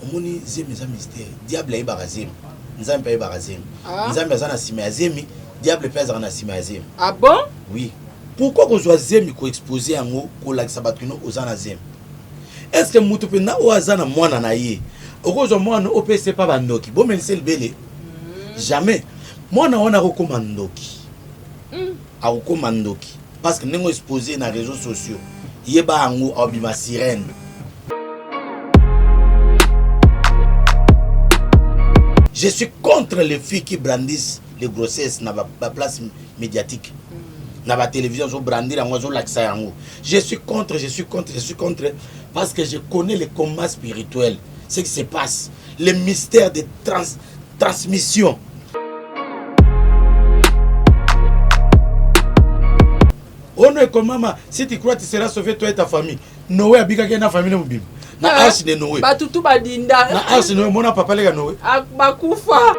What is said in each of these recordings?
Omoni zemi eza mystère. Diable ayebaka zemi. Nzambe pe ayebaka zemi. Ah. Nzambe aza na sima ya zemi, diable pe azalaka na sima ya zemi. Ah bon? Oui. Pourquoi kozwa zemi ko exposer yango kolakisa bato kino oza na zemi? Est ce que mutu mpenza oyo aza na mwana na ye okozwa mwana opesa epa bandoki bomelisa libele? Mm. Jamais. Mwana wana akokoma ndoki. Mm. Akokoma ndoki parce que ndenge expose na réseaux sociaux yeba yango abima sirène. Je suis contre les filles qui brandissent les grossesses na ba, ba place médiatique. Na ba télévision zo brandir yango zo lakisa yango. Je suis contre, je suis contre, je suis contre parce que je connais les combats spirituels, ce qui se passe, les mystères de trans, transmission. Ono ekomama si tu crois tu seras sauvé toi et ta famille. Noé abikaki na famille mobimba. Na eh, arche de Noé. Batutu badinda. Na arche Noé mona papa leka Noé. Ah, bakufa.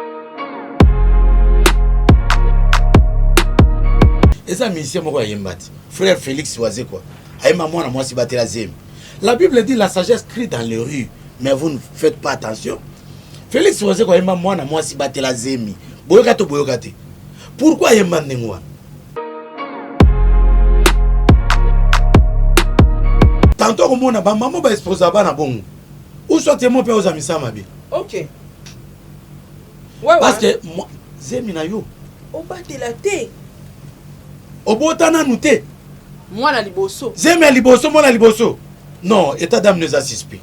Eza musicien moko ayemba ti. Frère Félix Wazekwa. Ayemba mwana mwasi batela zemi. La Bible dit la sagesse crie dans les rues, mais vous ne faites pas attention. Félix Wazekwa ayemba mwana mwasi batela zemi. Boyoka to boyoka te. Pourquoi ayemba ndenge wana? Tantôt okomona ba maman ba exposa bana bongo. Ou soit ye mo pe oza misala mabe. OK. Ouais, Parce que moi, zemi na yo. Obatela te. Obota nanu te. Mwana liboso. Zemi ya liboso, mwana liboso. Non, état d'âme nous a suspect.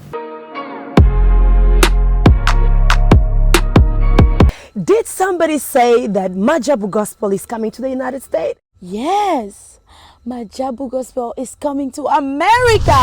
Did somebody say that Majabu Gospel is coming to the United States? Yes, Majabu Gospel is coming to America.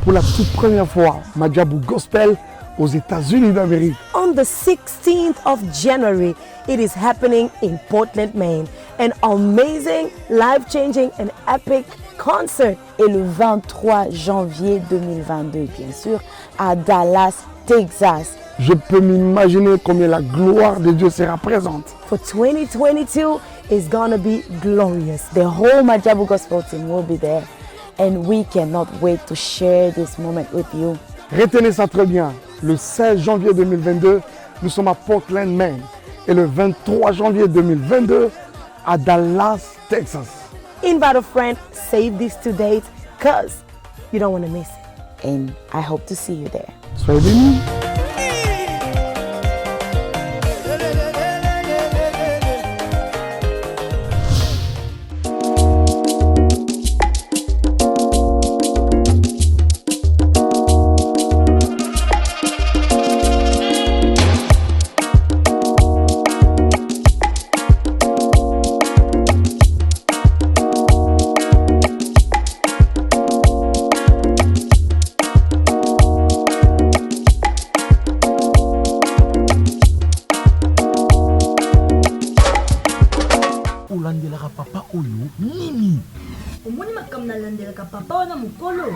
Pour la toute première fois, Majabu Gospel aux États-Unis d'Amérique. On the 16th of January, it is happening in Portland, Maine. An amazing, life-changing and epic concert. Et le 23 janvier 2022, bien sûr, à Dallas, Texas. Je peux m'imaginer combien la gloire de Dieu sera présente. For 2022 is gonna be glorious. The whole Majabu Gospel team will be there and we cannot wait to share this moment with you. Retenez ça très bien. Le 16 janvier 2022, nous sommes à Portland, Maine. Et le 23 janvier 2022, à Dallas, Texas. Invite a friend, save these two dates, cause you don't want to miss it. And I hope to see you there. Soyez bénis. Olandelaka papa oyo nini? Omoni makambo nalandelaka papa wana mokolo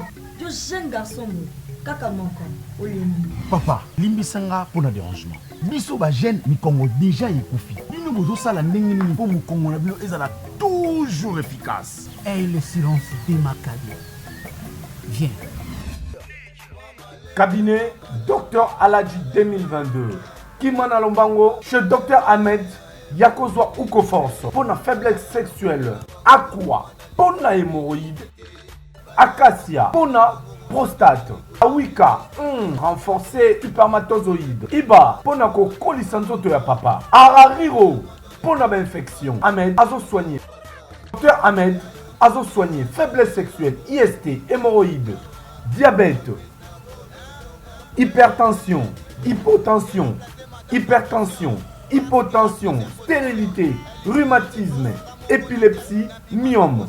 yo jeune garçon boye kaka moko olembi. Papa limbisa nga pona derangement biso ba jeune mikongo dejà ekufi bino bozo sala ndenge nini po mukongo na bino ezala toujours efficace. Hey le silence de Makadi viens. Cabinet Docteur Aladji 2022 Kima na lombango chez Docteur Ahmed ya kozwa Ucoforce mpo na faiblesse sexuelle, aqua mpo na hemorroïde, acacia mpo na prostate, awika renforcer spermatozoïde, iba mpo na kokolisa nzoto ya papa, arariro mpo na ba infection. Ahmed azo soigner Docteur Ahmed azo soigner faiblesse sexuelle, IST, hemorroïde, diabète, hypertension, hypotension, hypertension, hypotension, stérilité, rhumatisme, épilepsie, myome.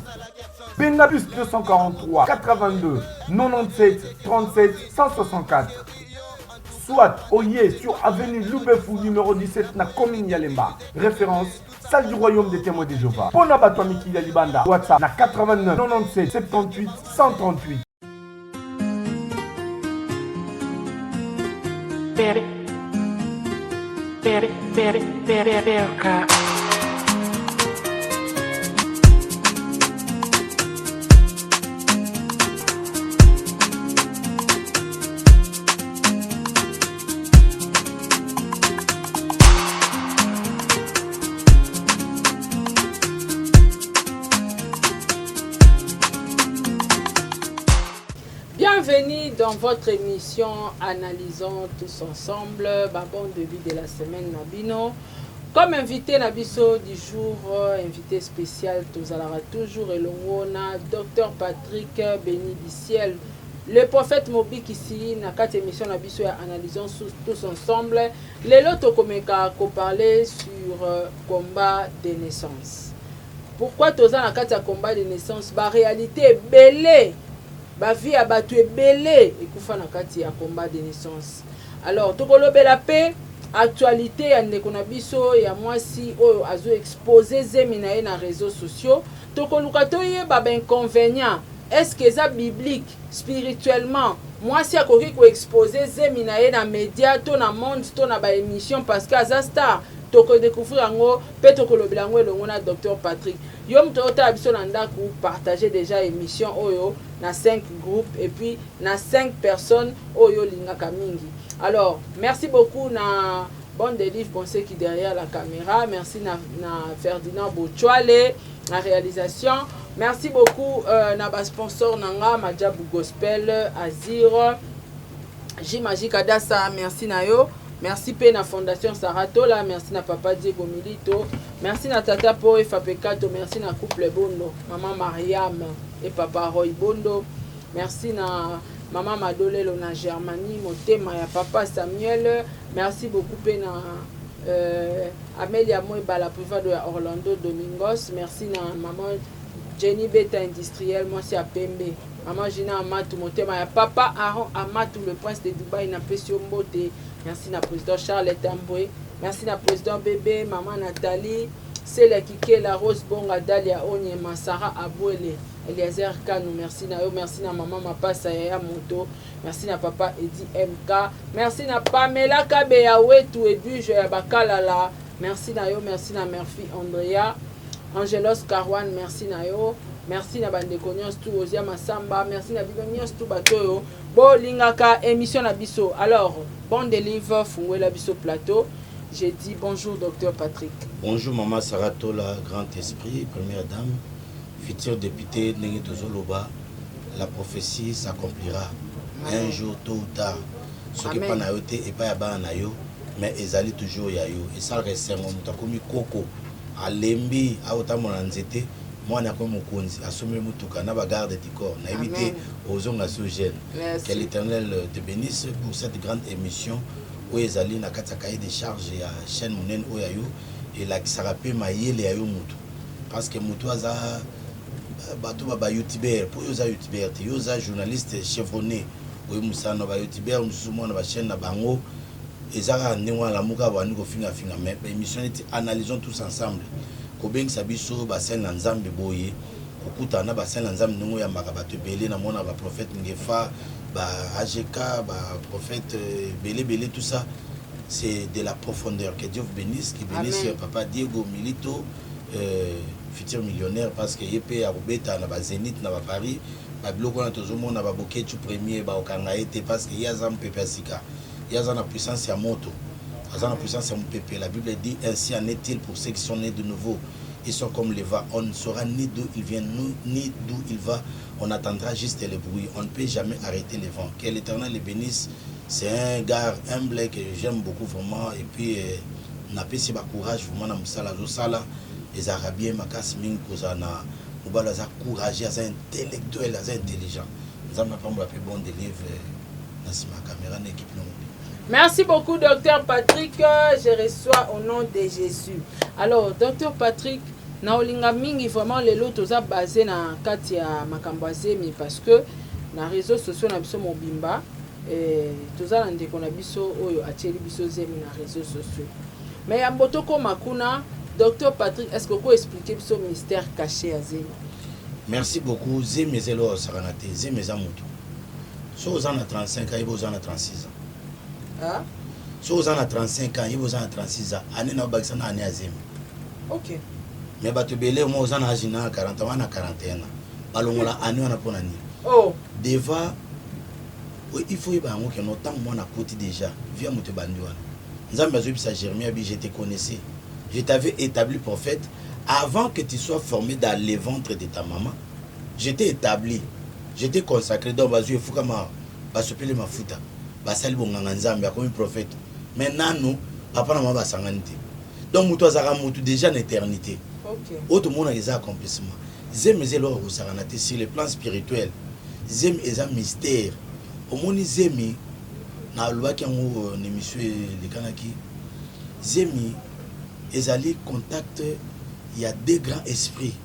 Benga plus 243 82 97 37 164. Soit oye sur avenue Lubefu numéro 17 na commune ya Lemba. Référence Salle du Royaume des Témoins de Jéhovah. Pona bato ya mikili ya libanda, WhatsApp na 89 97 78 138. Bienvenue dans votre émission Analysons tous ensemble, ba bon début de la semaine na bino. Comme invité na biso du jour, invité spécial tozalaka toujours elongo na Docteur Patrick Béni du ciel, le prophète Mobikisi na kati émission na biso ya Analysons tous ensemble. Lelo tokomeka ko parler sur combat de naissance. Pourquoi toza na kati ya combat de naissance? Ba réalité ebele, ba vie ya bato ebele ekufa na kati ya combat de naissance. Alors tokolobela pe actualité ya ndeko na biso ya mwasi oyo azo exposer zemi na ye na réseaux sociaux. Tokoluka toyeba ba inconvénient, est-ce que eza biblique, spirituellement mwasi akoki koexposer zemi na ye na média to na monde to na ba émission parce que aza star? Tokodécouvrir yango mpe tokolobela yango elongo na Docteur Patrick. Yo moto otala biso na ndako, partage déjà émission oyo na 5 groupes et puis na 5 personnes oyo olingaka mingi. Alors merci beaucoup na Bonne Delive Bonseki derrière la caméra, merci na Ferdinand Bochwale na réalisation, merci beaucoup na basponsor na nga Majabu Gospel, Azir J Kadasa, merci na yo. Merci mpe na Fondation Saratola, merci na papa Diego Milito, merci na tata Po Efapekato, merci na couple Bondo, mama Mariam et papa Roy Bondo, merci na mama Madolelo na Germanie, motema ya papa Samuel, merci beaucoup mpe na Amelia Moebala Privado ya Orlando Domingos, merci na mama Jenny Beta industriel, mwasi ya pembe, mama Gina Amatu, motema ya papa Aaron Amatu, le prince de Dubai, napesi yo mbote. Merci na président Charles Tambwe, merci na président Bébé, mama Nathalie Sela Kikela, Rose Bonga, Dalia Onyema, Sarah Abwele, Eliezer Kanu, merci na yo, merci na mama Mapasa Yaya Moto, merci na papa Edi MK, merci na Pamela Kabeya Wetu Edwige ya Bakalala, merci na yo, merci na Murphy Andrea, Angelos Karwan, merci na yo, merci na bandeko nyonso tu, Ozia Masamba, merci na bino nyonso tu bato oyo bolingaka émission na biso. Alors, bon delive, fungwela biso plateau. J'ai dit bonjour docteur Patrick. Bonjour maman Sarah Tola, grand esprit, première dame, future députée ndenge tozoloba, la prophétie s'accomplira un jour tôt ou tard. Soki epai na yo te, epai ya bana na yo, mais ezali toujours ya yo. Esalaka esengo moto akomi koko, alembi aotambola na nzete, mwana akomi mokonzi, asombeli motuka na bagarde du corps, nayebi te ozonga so jeune. Que l'Éternel te bénisse pour cette grande émission oyo ezali na kati ya cahier de charge ya chaîne monene oyo ya yo, elakisaka mpe mayele ya yo motu, parce que motu aza bato ba bayoutubeur, mpo oyo oza youtubeur te, yo oza journaliste chevronné oyo mosala na bayoutubeur mosusu. Mwana bachaîne na bango eza kaka ndenge wana, lamuka bandi kofingafinga, mais baémission neti Analysons tous ensemble, kobengisa biso basali na Nzambe boye, kokutana na basali na Nzambe ndenge oyambaka bato ebele, namona baprophète Ngefa, ba AGK, baprophète ebele ebele, tout ça c'est de la profondeur. Que Dieu vous bénisse, qui bénisse. Amen. Papa Diego Milito, futur millionnaire, parce que ye mpe akobeta na bazénith na baparis, babiloko wana tozomona baboketu premier bakokanga ye te, parce que ye aza mopepe ya sika, ye aza na puissance ya moto, aza na puissance ya mopepe. La Bible dit: ainsi en est-il pour ceux qui sont nés de nouveau, ils sont comme le vent, on ne saura ni d'où il vient ni d'où il va, on attendra juste le bruit, on ne peut jamais arrêter le vent. Que l'Éternel le bénisse. C'est un gars humble que j'aime beaucoup vraiment, et puis napesi bacourage vraiment na mosala azosala. Ezalaka bien makasi mingi kozala na mobali aza courageux, aza intellectuel, aza intelligent. Nzambe apambola mpe bon délivre na nsima ya caméra na équipe nango. Merci beaucoup, docteur Patrick. Je reçois au nom de Jésus. Alors, docteur Patrick, na olinga mingi vraiment lelo toza basé na kati ya makambo ya zemi, parce que na réseaux sociaux na biso mobimba toza na ndeko na biso oyo atieli biso zemi na réseaux sociaux. Mais yambo tokóma kuna, docteur Patrick, est-ce que oko expliquer biso mystère caché ya zemi? Merci beaucoup. Zemi eza eloko osakana te. Zemi eza motu. Soki oza na 35 ans, yeba oza na 36 ans. Ah? Soki oza na 35 ans, yeba oza na 36 ans, ane na obakisa na ane ya zemi. Mais bato ebele mo oza na age na 40 wana, 41 ans, balongola ane wana mpo na nini? Oh. Deva il faut yeba yango keno ntango mwana akoti déjà, vie ya moto ebandi wana. Nzambe azoyebisa Jérémie abi: je te connaissais, je t'avais établi prophète avant que tu sois formé dans le ventre de ta maman, je t'ai établi. J'étais consacré, donc bazwi efukama, basopeli mafuta, basali bonganga nzambe, akomi prophète. Mais nanu papa na mama basangani te. Donc moto azalaka moto déjà na éternité. Oyo tomonaka eza accomplissement. Zemi eza eloko ya kosakana te sur le plan spirituel. Zemi eza mystère. Omoni zemi, nalobaki yango na émission elekanaki, zemi ezali contact ya deux grands esprits.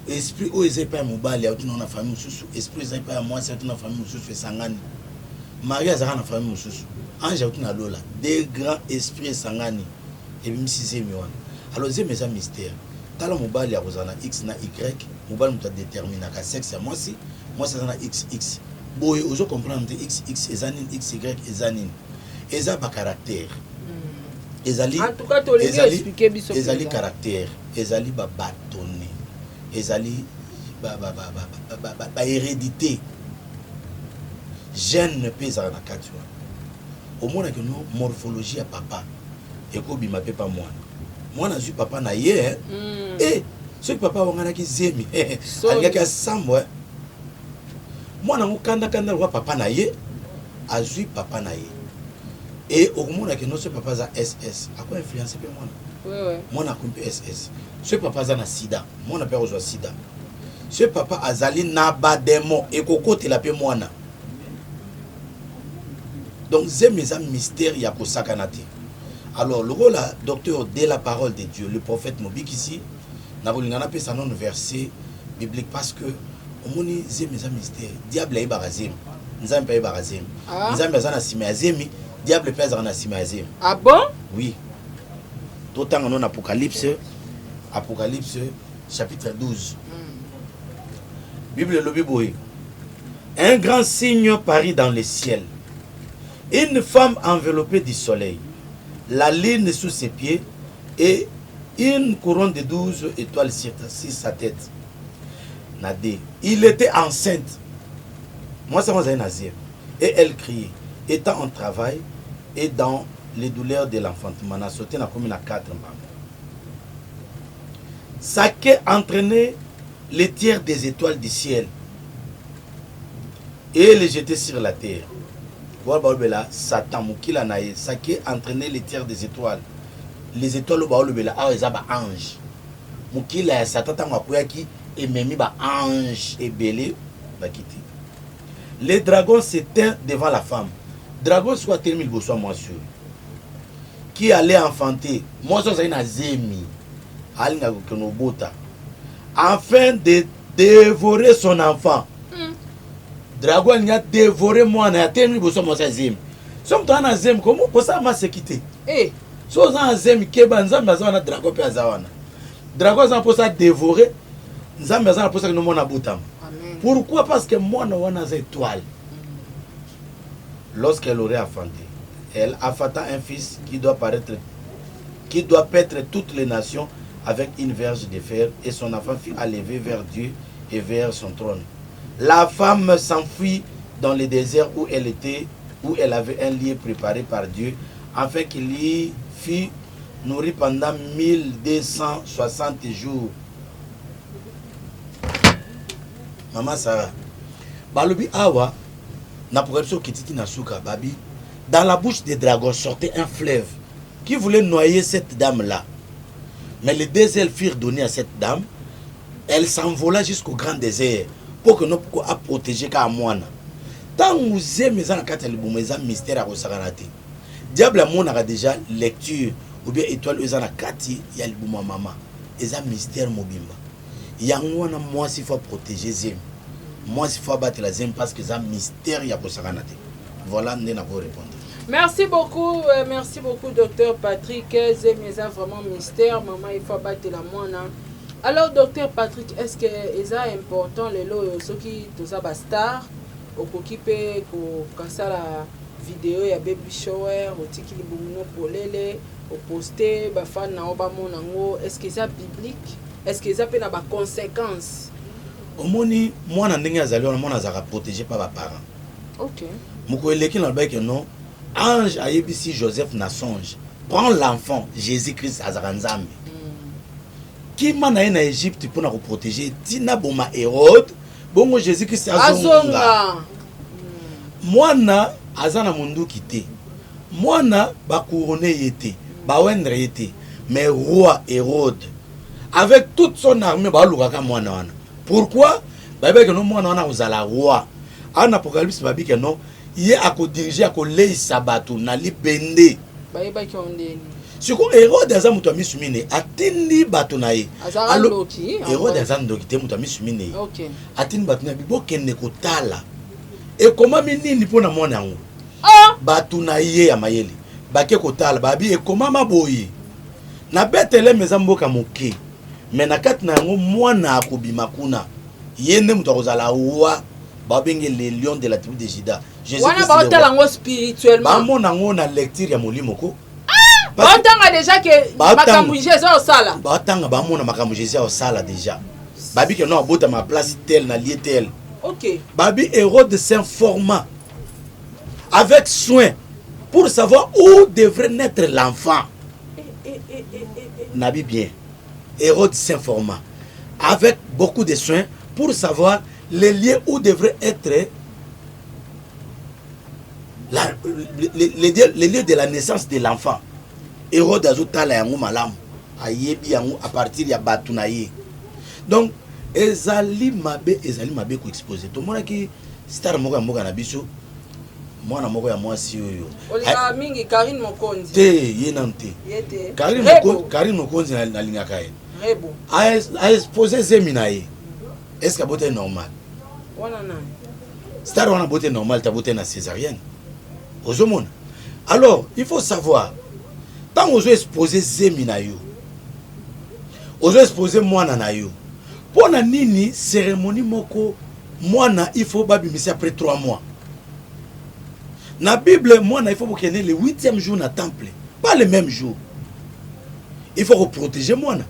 Esprit oyo eza epai ya mobali auti na famille mosusu, esprit eza epai ya mwasi auti na famille mosusu, esangani. Marie azalaka na famille mosusu, ange auti na lola. Deux grands esprits esangani, ebimisi zemi wana. Alors zemi eza mystère. Tala mobali akozala na X na Y, mobali moto adeterminaka sexe ya mwasi, mwasi aza na XX. Boye ozo comprendre te XX eza nini, XY eza nini. Eza ba caractère. Ezali, En tout cas, tolingi ezali, expliquer biso ezali mpenza. caractère, ezali ba batone, ezali ba, ba, ba, ba, ba, ba, ba, ba hérédité. Gène mpe ezalaka na kati wana. Omonaka no morphologie ya papa ekobima mpe pa mwana. Mwana azwi papa na ye, eh? Eh, soki papa awanganaki zemi, Soni. alingaki asambwa, eh? Mwana yango kanda kanda lokola papa na ye, azwi papa na ye. Et okomona ke no soki papa aza SS, ako influencer mpe mwana. Mwana akomi mpe SS. Soki papa aza na sida, mwana mpe akozwa sida. Soki papa azali na ba démon, ekokotela mpe mwana. Donc zemi eza mystère ya kosakana te. Alors lokola docteur de la parole de Dieu, le prophète Mobikisi, nakolinga napesa nano verset biblique parce que omoni zemi eza mystère. Diable ayebaka zemi, Nzambe mpe ayebaka zemi. Ah. Nzambe aza na nsima ya zemi, diable mpe azalaka na nsima ya zemi. Ah bon? Oui. Totanga nano Apocalypse, Apocalypse chapitre 12. Bible elobi boye. Un grand signe parut dans le ciel. Une femme enveloppée du soleil, la lune sous ses pieds et une couronne de 12 étoiles sur sa tête. Nadé. Il était enceinte. Moi, ça m'a nazir. Et elle criait, étant en travail et dans les douleurs de l'enfantement. Na sauté na commune à 4 mbambo. Sa queue entraînait les tiers des étoiles du ciel et les jetait sur la terre. Voilà, balobela Satan mokila na ye. Sa queue entraînait les tiers des étoiles. Les étoiles oyo balobela awa eza ba ange. Mokila ya Satan ntango akweyaki ememi ba ange ebele bakiti. Le dragon s'éteint devant la femme. Dragon sikoyo atelemi liboso ya mwasi oyo qui allait enfanter. Mwasi oyo azali na zemi, alingaka kokende kobota afin de dévorer son enfant. Dragon alingi adévorer mwana ye, atelemi liboso ya mwasi ya zemi. So moto aza na zemi, kosala maseki te. So oza na zemi, keba, Nzambe aza wana, dragon mpe aza wana. Dragon aza na mposa adévorer, Nzambe aza na mposa kino mwana abotama. Pourquoi? Parce que mwana wana aza étoile. Lorsqu'elle aurait enfanté, elle enfanta un fils qui doit paraître, qui doit paître toutes les nations avec une verge de fer, et son enfant fut enlevé vers Dieu et vers son trône. La femme s'enfuit dans le désert où elle était, où elle avait un lieu préparé par Dieu, afin qu'il y fût nourri pendant 1260 jours. Maman Sarah, balobi awa, na Apocalypse okititi na suka, babi, dans la bouche des dragons sortait un fleuve qui voulait noyer cette dame-là. Mais les deux ailes furent données à cette dame. Elle s'envola jusqu'au grand désert pour que nous puissions protéger ka mwana. Tango zemi eza na kati ya libumu eza mystère ya kosakana te. Diable amonaka déjà lecture ou bien étoile oyo eza na kati ya libumu ya mama. Eza mystère mobimba. Yango wana mwasi faut protéger zemi. Mwasi faut abatela zemi parce que eza mystère ya kosakana te. Voilà nde nako répondre. Merci beaucoup, merci beaucoup docteur Patrick. Zemi eza vraiment mystère, maman il faut abatela mwana. Alors docteur Patrick, est-ce que eza important lelo oyo soki toza ba star okoki pe kokasala video ya baby shower, otiki libumu no polele, oposte ba fan na yo bamona yango, est-ce que eza biblique? Est-ce que eza pe na ba conséquences? Omoni mwana ndenge azali wana, mwana azalaka protégé par ba parents. Mokolo eleki nalobaki ke non, ange ayebisi Joseph na songe, prends l'enfant Jésus-Christ azalaka Nzambe. Kima na ye na Egypte mpona koprotéger tina boma Hérode, Bongo Jésus Christ azonga. Mwana aza na monduki te. Mwana ba couronner ye te, ba oindre ye te. Mais roi Hérode avec toute son armée balukaka mwana wana. Pourquoi? Bayebaki no mwana wana akozala roi. Awa na Apocalypse babi ke non, ye akodirige akoleisa bato na libende. Bayebaki yango ndeni. Sikoyo Herode aza moto ya misu minei, atindi bato na ye. Azalaka ndoki. Herode aza ndoki te, moto ya misu minei. Okay. Atindi bato na ye, bokende kotala ekomami nini mpo na mwana yango. Ah! Bato na ye ya mayele bake kotala, babi ekomama boye na Bethlem eza mboka moke, me na kati na yango mwana akobima kuna, ye nde moto akozala roi, babenge le lion de la tribu de Juda. Wana baotala yango spirituellement, bamona yango na lecture ya molimo ko. Ah! Baotanga déjà ke makambo Jésus osala, baotanga bamona makambo Jésus osala déjà, babi ke non abotama place tel na lieu tel. Okay. Babi Hérode s'informa avec soin pour savoir où devrait naître l'enfant. Nabi bien. Hérode s'informa avec beaucoup de soin pour savoir le lieu où devrait être la, le lieu de la naissance de l'enfant. Hérode azotala yango malamu, ayebi yango à partir ya bato na ye. Donc ezali mabe, ezali mabe koexpose. Tomonaki star moko ya mboka na biso, mwana moko ya mwasi oyo olingaka mingi, Karine Mokonzi. Te, ye nanu te. Ye te. Karine Mokonzi nalingaka ye. Aexpose zemi na ye. Est ce que abotaki normal? Wana nani? Star wana abotaki normal te, abotaki na césarienne. Ozomona? Alors il faut savoir, ntango ozo expose zemi na yo, ozo expose mwana na yo, mpo na nini cérémonie moko mwana il faut babimisa après 3 mois? Na Bible, mwana il faut bokende le 8e jour na temple, pas le même jour. Il faut koprotéger mwana.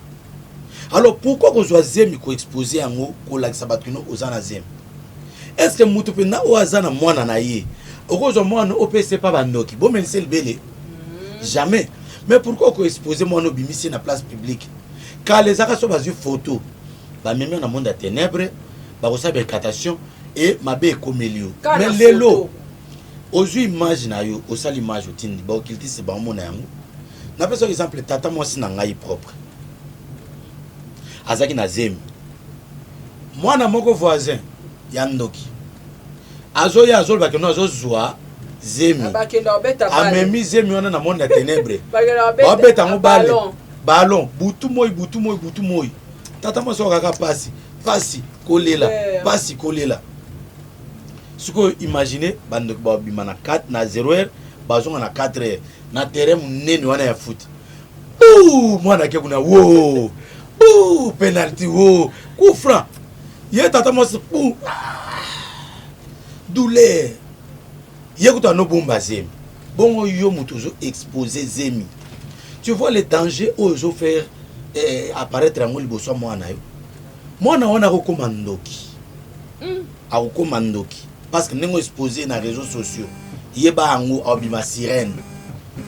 Alors pourquoi kozwa zemi, koexpose yango, kolakisa bato kino oza na zemi? Est ce que moto mpenza oyo aza na mwana na ye okozwa mwana opesa epa bandoki bomelisa libele? Jamais. Mais pourquoi koexpose mwana, obimisi na place publique? Kala ezaka so bazwi photo, bamemi na monde ya ténèbre, bakosala baincantation e mabe ekomeli yo. Mais lelo ozwi image na yo, osali image, otindi baoccultiste, baomona yango. Napesa exemple, tata mwasi na ngai propre azalaki na zemi. Mwana moko voisin ya ndoki azoya, azoloba keno azozwa zemi, amemi zemi wana na monde ya ténèbre, babeta yango bale ballon butu moi, butu moi, butu moi. Tata mwasi oyo kaka pasi, pasi kolela, pasi kolela. Sikoyo imagine, bandoki babima na 4 na 0 heure, bazonga na 4 heure na terrain monene wana ya foot. Mwana ake kuna, wo penalty, wo coup franc. Ye tata mwasi bu douleur, ye kutu anobomba zemi. Bongo yo moto ozo expose zemi, tu vois le danger oyo ozofaire apparaître yango liboso ya mwana yo. Mwana wana akokóma ndoki. Akokóma ndoki parce que ndenge expose na réseaux sociaux, yeba yango, akobima sirène,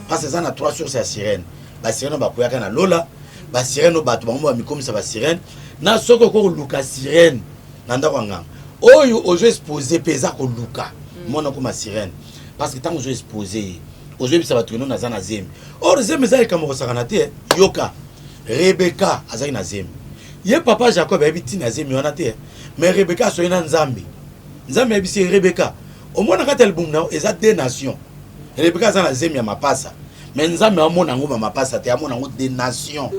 parce que eza na trois sources ya sirène: basirène oyo bakweyaka na lola, basirène oyo bato bango bamikomisa basirène, na soki okoki koluka sirène na ndako ya nganga. Oyo ozo expose mpe eza koluka mwana okoma sirène, parce que ntango ozo expose ye, ozoyebisa bato keno naza na zemi. Or zemi eza likambo kosakana te. Yoka, Rebeka azalaki na zemi. Ye papa Jacob ayebi ntina zemi wana te, mais Rebeka asoyi na Nzambe. Nzambe ayebisi ye: "Rebeka, omona kati ya libumu na yo eza deux nations." Rebeka aza na zemi ya mapasa, mais Nzambe amona yango bamapasa te, amona yango deux nations,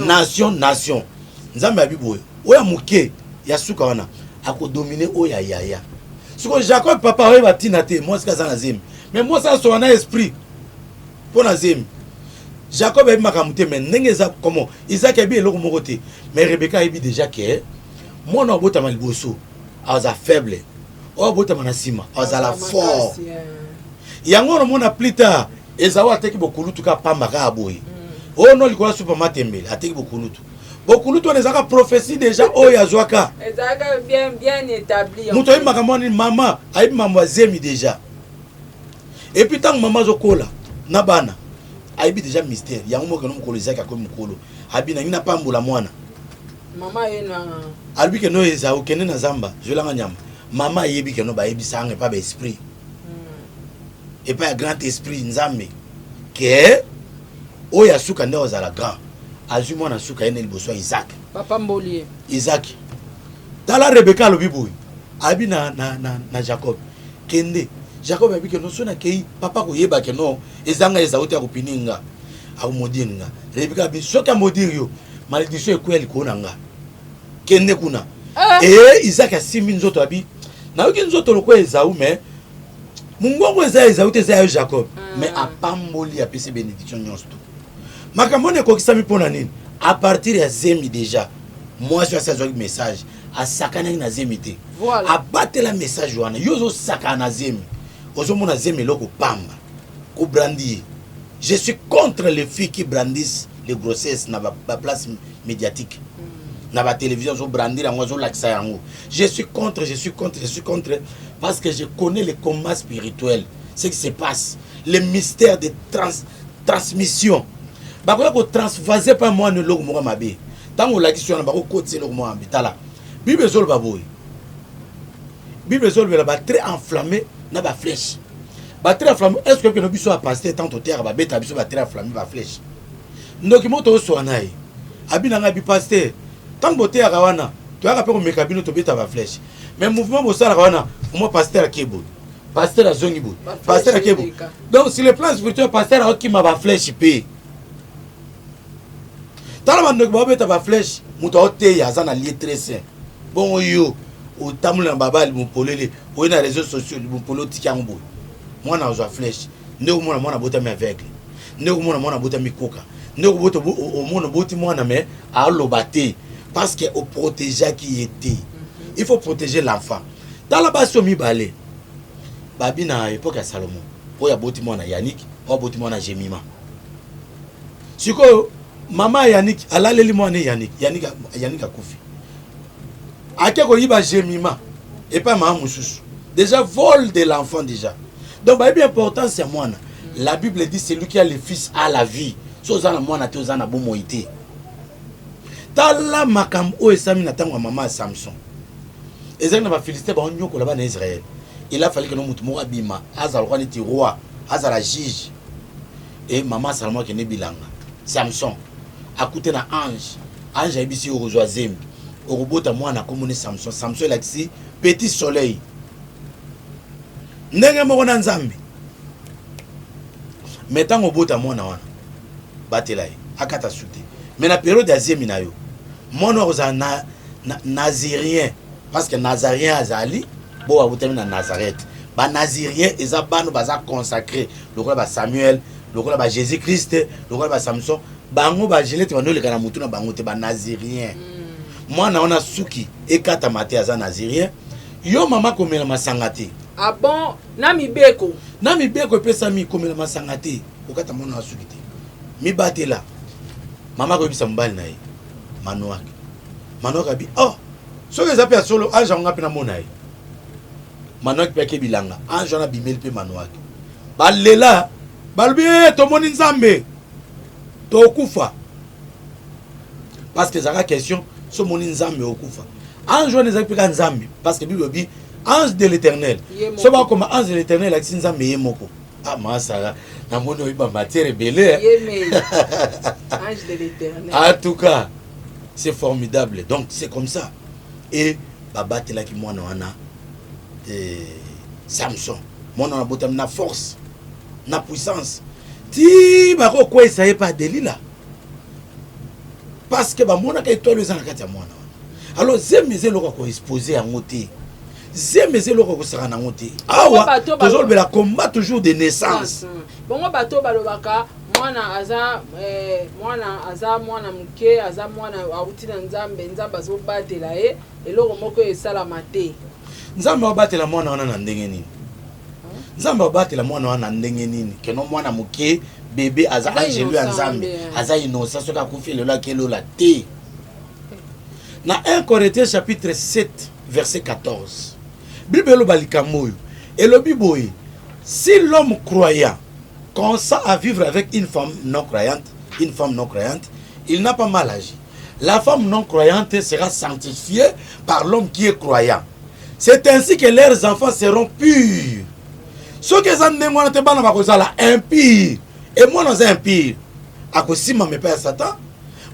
nation nation. Nzambe abi boye: oyo ya moke ya suka wana akodomine oyo ya yaya. Sikoyo Jacob papa oyeba ntina te mwasi aza na zemi, mais mwasi asoka na esprit mpo na zemi. Jacob ayebi makambo te, mais ndenge eza comment Isaac ayebi eloko moko te, mais Rebeka ayebi déjà ke mwana abotama liboso aza faible, oyo abotama na nsima azala fort. Yango wana omona plus tard Ezau ateki bokulutu kaka pamba kaka boye. Oyo no likolo ya supa matembele, ateki bokulutu. Bokulutu wana ezalaka prophétie déjà oyo azwaka. Ezalaka bien bien établi. Moto ayebi makambo wana, mama ayebi mambo ya zemi déjà. Et puis ntango mama azokola na bana, ayebi déjà mystère yango. Moko no mokolo Ezaki akomi mokolo, abi nangi napambola mwana. Mama ye na alobi ke no eza okende na zamba zwelanga nyama. Mama ayebi ke no bayebisa nga epa ba esprit. Epa ya grand esprit Nzambe ke oyo ya suka nde ozala grand. Azwi mwana suka ye nde liboso ya Isaac. Papa Mbolie. Isaac. Tala Rebecca alobi boye. Abi na, na, na, na Jacob. Kende. Jacob abi ke no so na kei papa koyeba ke no ezanga Ezau te akopini nga. Akomodire nga. Rebecca abi soki amodire yo malédiction ekweya likolo na nga. Kende kuna. Eh. E Isaac asimbi nzoto abi nayoki nzoto lokola Ezau mais mongongo eza Ezau te eza ya Jacob. Mais apamboli apesi bénédiction nyonso to. Makambo wana ekokisami mpo na nini? A partir ya zemi déjà mwasi oyo asi azwaki message asakanaki na zemi te. Voilà. Abatela message wana. Yo ozosakana na zemi, ozomona zemi eloko pamba kobrandir. Je suis contre les filles qui brandissent les grossesses na ba, ba place médiatique. Na ba télévision azobrandir yango, azolakisa yango. Je suis contre, je suis contre, je suis contre parce que je connais les combats spirituels, ce qui se passe, les mystères de transmission. Bakoya kotransvase pa mwana eloko moko mabe. Ntango olakisi wana bakokotisa eloko moko mabe. Tala, Bible ezoloba boye. Bible ezolobela ba très enflammé na ba flèche. Ba très enflammé, est-ce que keno biso ya pasteur tant toteyaka babeta biso ba très enflammé ba flèche. Ndoki moto oswa na ye. Abi na ngai bi pasteur, ntango boteyaka wana toyaka mpe komeka bino tobeta ba flèche. Mais mouvement bosalaka wana, omwa pasteur ake boye. Pasteur azongi boye. Pasteur ake boye. Donc sur le plan spirituel, pasteur akokima ba flèche mpe. Tala bandoki babeta ba flèche, moto aoteya aza na lieu très saint. Bongo yo otambola na baba limopolele, oye na réseaux sociaux limopolele otiki yango boye. Mwana azwa flèche, nde okomona mwana abotami aveugle, nde okomona mwana abotami koka, nde okobota omona oboti mwana mais aloba te parce que oprotegeaki ye te. Il faut protéger l'enfant. Tala basi oyo mibale babi na époque ya Salomon, oyo aboti mwana Yannick, oyo aboti mwana Jemima. Sikoyo mama ya Yannick alaleli mwana Yannick, Yannick, Yannick akufi. Ake koyiba Jemima epai mama mosusu. Déjà vol de l'enfant déjà. Donc bayebi importance ya mwana. La Bible dit celui qui a le fils a la vie. So oza na mwana te oza na bomoi te. Tala makambo oyo esami na ntango ya mama ya Samson. Ezali na ba Philistins baonyokola bana Israël. Il a fallu que no mutu moko abima, azala lokola neti roi, azala juge. Et mama Salomon akende bilanga. Samson akute na ange. Ange ayebisi yo okozwa zemi. Okobota mwana komoni Samson. Samson elakisi petit soleil. Ndenge moko na Nzambe. Mais ntango obota mwana wana, batela ye, akata su te. Mais na periode ya zemi na yo, mwana akozala na, na nazirien parce que nazarien azali bo babotami na Nazareth. Ba nazirien eza bano baza consacré lokola ba Samuel, lokola ba Jésus Christ, lokola ba Samson. Bango ba gilette bandoleka na mutu na bango te, ba nazirien. Mwana wana suki ekatama te, aza nazirien. Yo mama komela masanga te. Ah bon, na mibeko. Na mibeko epesami komela masanga te, kokata mwana na suki te. Mibatela. Mama akoyebisa mobali na ye Manoak. Manoak abi oh, soki eza mpe ya solo ange yango nga mpe namona ye. Manoak mpe ake bilanga, ange wana abimeli mpe Manoak. Balela, balobi eh, tomoni Nzambe, tokufa. Parce que ezalaka question so omoni Nzambe okufa. Ange wana ezalaki mpe kaka Nzambe, parce que Bible elobi ange de l'Éternel. So bakoma ange de l'Éternel elakisi Nzambe ye moko. Ah, ma Sarah, namoni oyebi ba matière ebele. Ange de l'Éternel. En tout cas, c'est formidable. Donc c'est comme ça. Et babatelaki mwana wana eh, Samson. Mwana wana abotami na force, na puissance. Ti bakokweyisa ye pa Delila. Parce que bamonaka étoile eza na kati ya mwana wana. Alors zemi eza eloko ya koexpose yango te. Zemi eza eloko ya kosaka nango te. Awa tozolobela combat toujours de naissance. Bongo bato balobaka mwana aza eh, mwana aza mwana moke, aza mwana awuti na Nzambe, Nzambe azobatela ye, eloko moko esalama te. Nzambe abatela mwana wana na ndenge nini? Nzambe abatela mwana wana na ndenge nini? Keno mwana moke bebe aza angelu ya Nzambe, aza innocent, soki akufi lelo akelola te. Na 1 Corinthiens chapitre 7 verset 14, Bible eloba likambo oyo elobi boye: si l'homme croyant consent à vivre avec une femme non croyante, une femme non croyante, il n'a pas mal agi. La femme non croyante sera sanctifiée par l'homme qui est croyant. C'est ainsi que leurs enfants seront purs. Soki eza ndenge wana te bana bakozala impur. E mwana aza impur akosimbama epai ya Satan.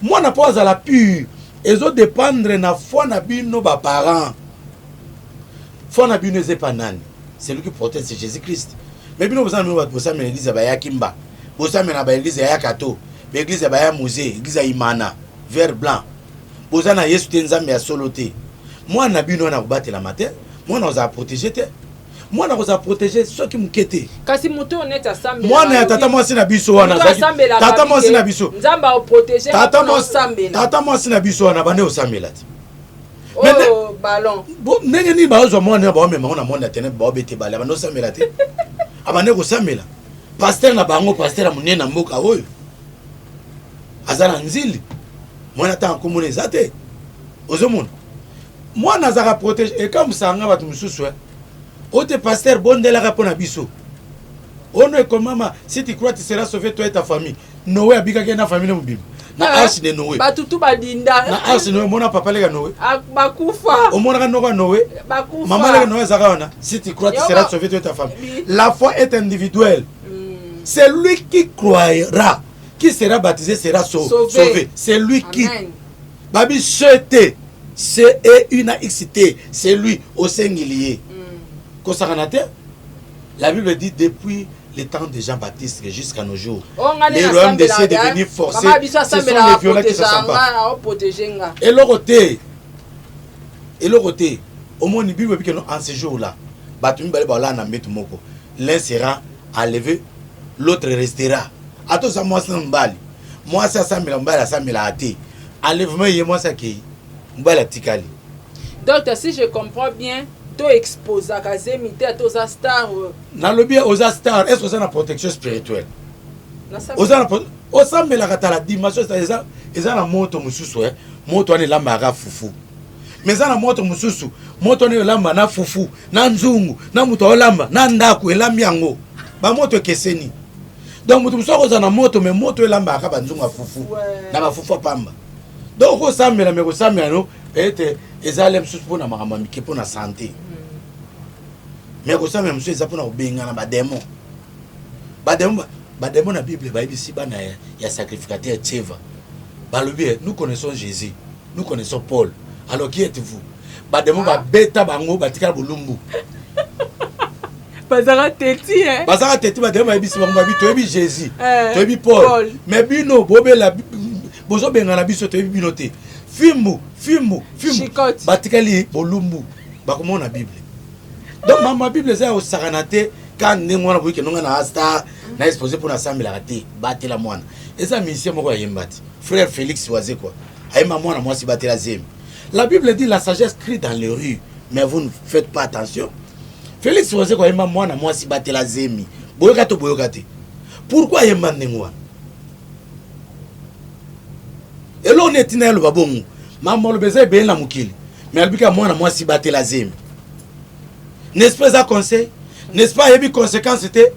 Mwana mpo azala pur ezo dépendre na foi na bino ba parents. Foi na bino eza epa nani? Celui qui protège c'est Jésus-Christ. Mais bino boza na bino bato bosambela église ya bayakimba, bosambela na ba église ya yakato, ba église ya baya musée, église ya imana, vert blanc. Boza na Yesu te Nzambe ya solo te. Mwana na bino wana akobatelama te, mwana akozala protégé te. Mwana akozala protégé soki moke te. Kasi moto oyo neti asambela Mwana ya tata mwasi na biso wana azalaki tata mwasi na biso. Nzambe aoprotege Tata mwasi tata mwasi na biso wana bande osambela te. Oyo ballon. Bo ndenge nini bazwa mwana ya baomema ngo na monde ya ténèbres baobete bale abande osambela te. Abande kosambela. Pasteur na bango pasteur ya monene na mboka oyo aza na nzili mwana ata nkomona eza te ozomona mwana azalaka protege ekamwisaka nga bato mosusu eh. oyo te pasteur bondelaka mpo na biso ono ekomama si tu crois tu seras sauvé toi et ta famille Noé abikaki na famille mobimba na eh, arche de Noé bato tu badinda na arche de Noé omona papa leka Noé ah, bakufa omonaka noko ya Noé mama leka Noé azalaka wana si tu crois tu seras sauvé toi et ta famille la foi est individuelle mm. c'est lui qui croira qui sera baptisé sera sauvé, sauvé. c'est lui qui babi ce te c e u na x t c'est lui osengeli ye mm. kosakana te la bible dit depuis le temps de Jean-Baptiste jusqu'à nos jours. Oh, les royaumes des cieux devenus forcés. Ce sont les violents qui se s'emparent. Eloko te. Eloko te. Omoni Bible ebi que en ce jour là, bato mibale balala na mbeto moko. L'un sera enlevé, l'autre restera. Ata oza mwasi na mobali. Mwasi asambela mobali asambelaka te. Enlèvement ye mwasi akei. Mobali atikali. Docteur, si je comprends bien, to exposaka zemi te ata oza star. Euh. Nalobi oza star, est-ce oza na protection spirituelle? Oza na osambelaka tala dimension eza eza na moto mosusu eh. Moto wana elambaka fufu. Mais eza na moto mosusu, moto wana elamba na fufu, na nzungu, na moto aolamba, na ndako elambi yango. Ba moto ekeseni. Donc moto mosusu akozala na moto mais moto elambaka banzungu ya fufu na bafufu ya pamba. Donc okosambela mais kosambela no peut-être eza le mosusu mpona makambo ya mike mpona sante mais kosambela mosusu eza mpona kobengana bademon bademon bademon na bible bayebisi bana ya, ya sacrificateur tseva balobi eh, nous connaissons jésus nous connaissons paul alors qui êtes-vous bademon ah. babeta bango batikala bolumbu bazalaka teti eh. bazalaka teti bademon bayebisi bango babi toyebi jésus eh, toyebi paul, paul. mais bino bobela bozobengana biso toyebi bino te fimbu fimbu fimbu batikali bolumbu bakomona bible donc mama bible eza ya kosakana te ka ndenge wana boyi kenonga na star na expose mpo nasambelaka te batela mwana eza musicien moko ayemba te frère félix wazekwa ayemba mwana mwasi batela zemi la bible dit la sagesse crie dans les rues mais vous ne faites pas attention félix wazekwa ayemba mwana mwasi batela zemi boyoka to boyoka te pourquoi ayemba ndenge wana eloko nini etinda ye aloba bongo mambo aloba eza ebele na mokili mais alobi kaka mwana mwasi batela zemi n'est-ce pas eza conseil n'est-ce pas ayebi conséquence te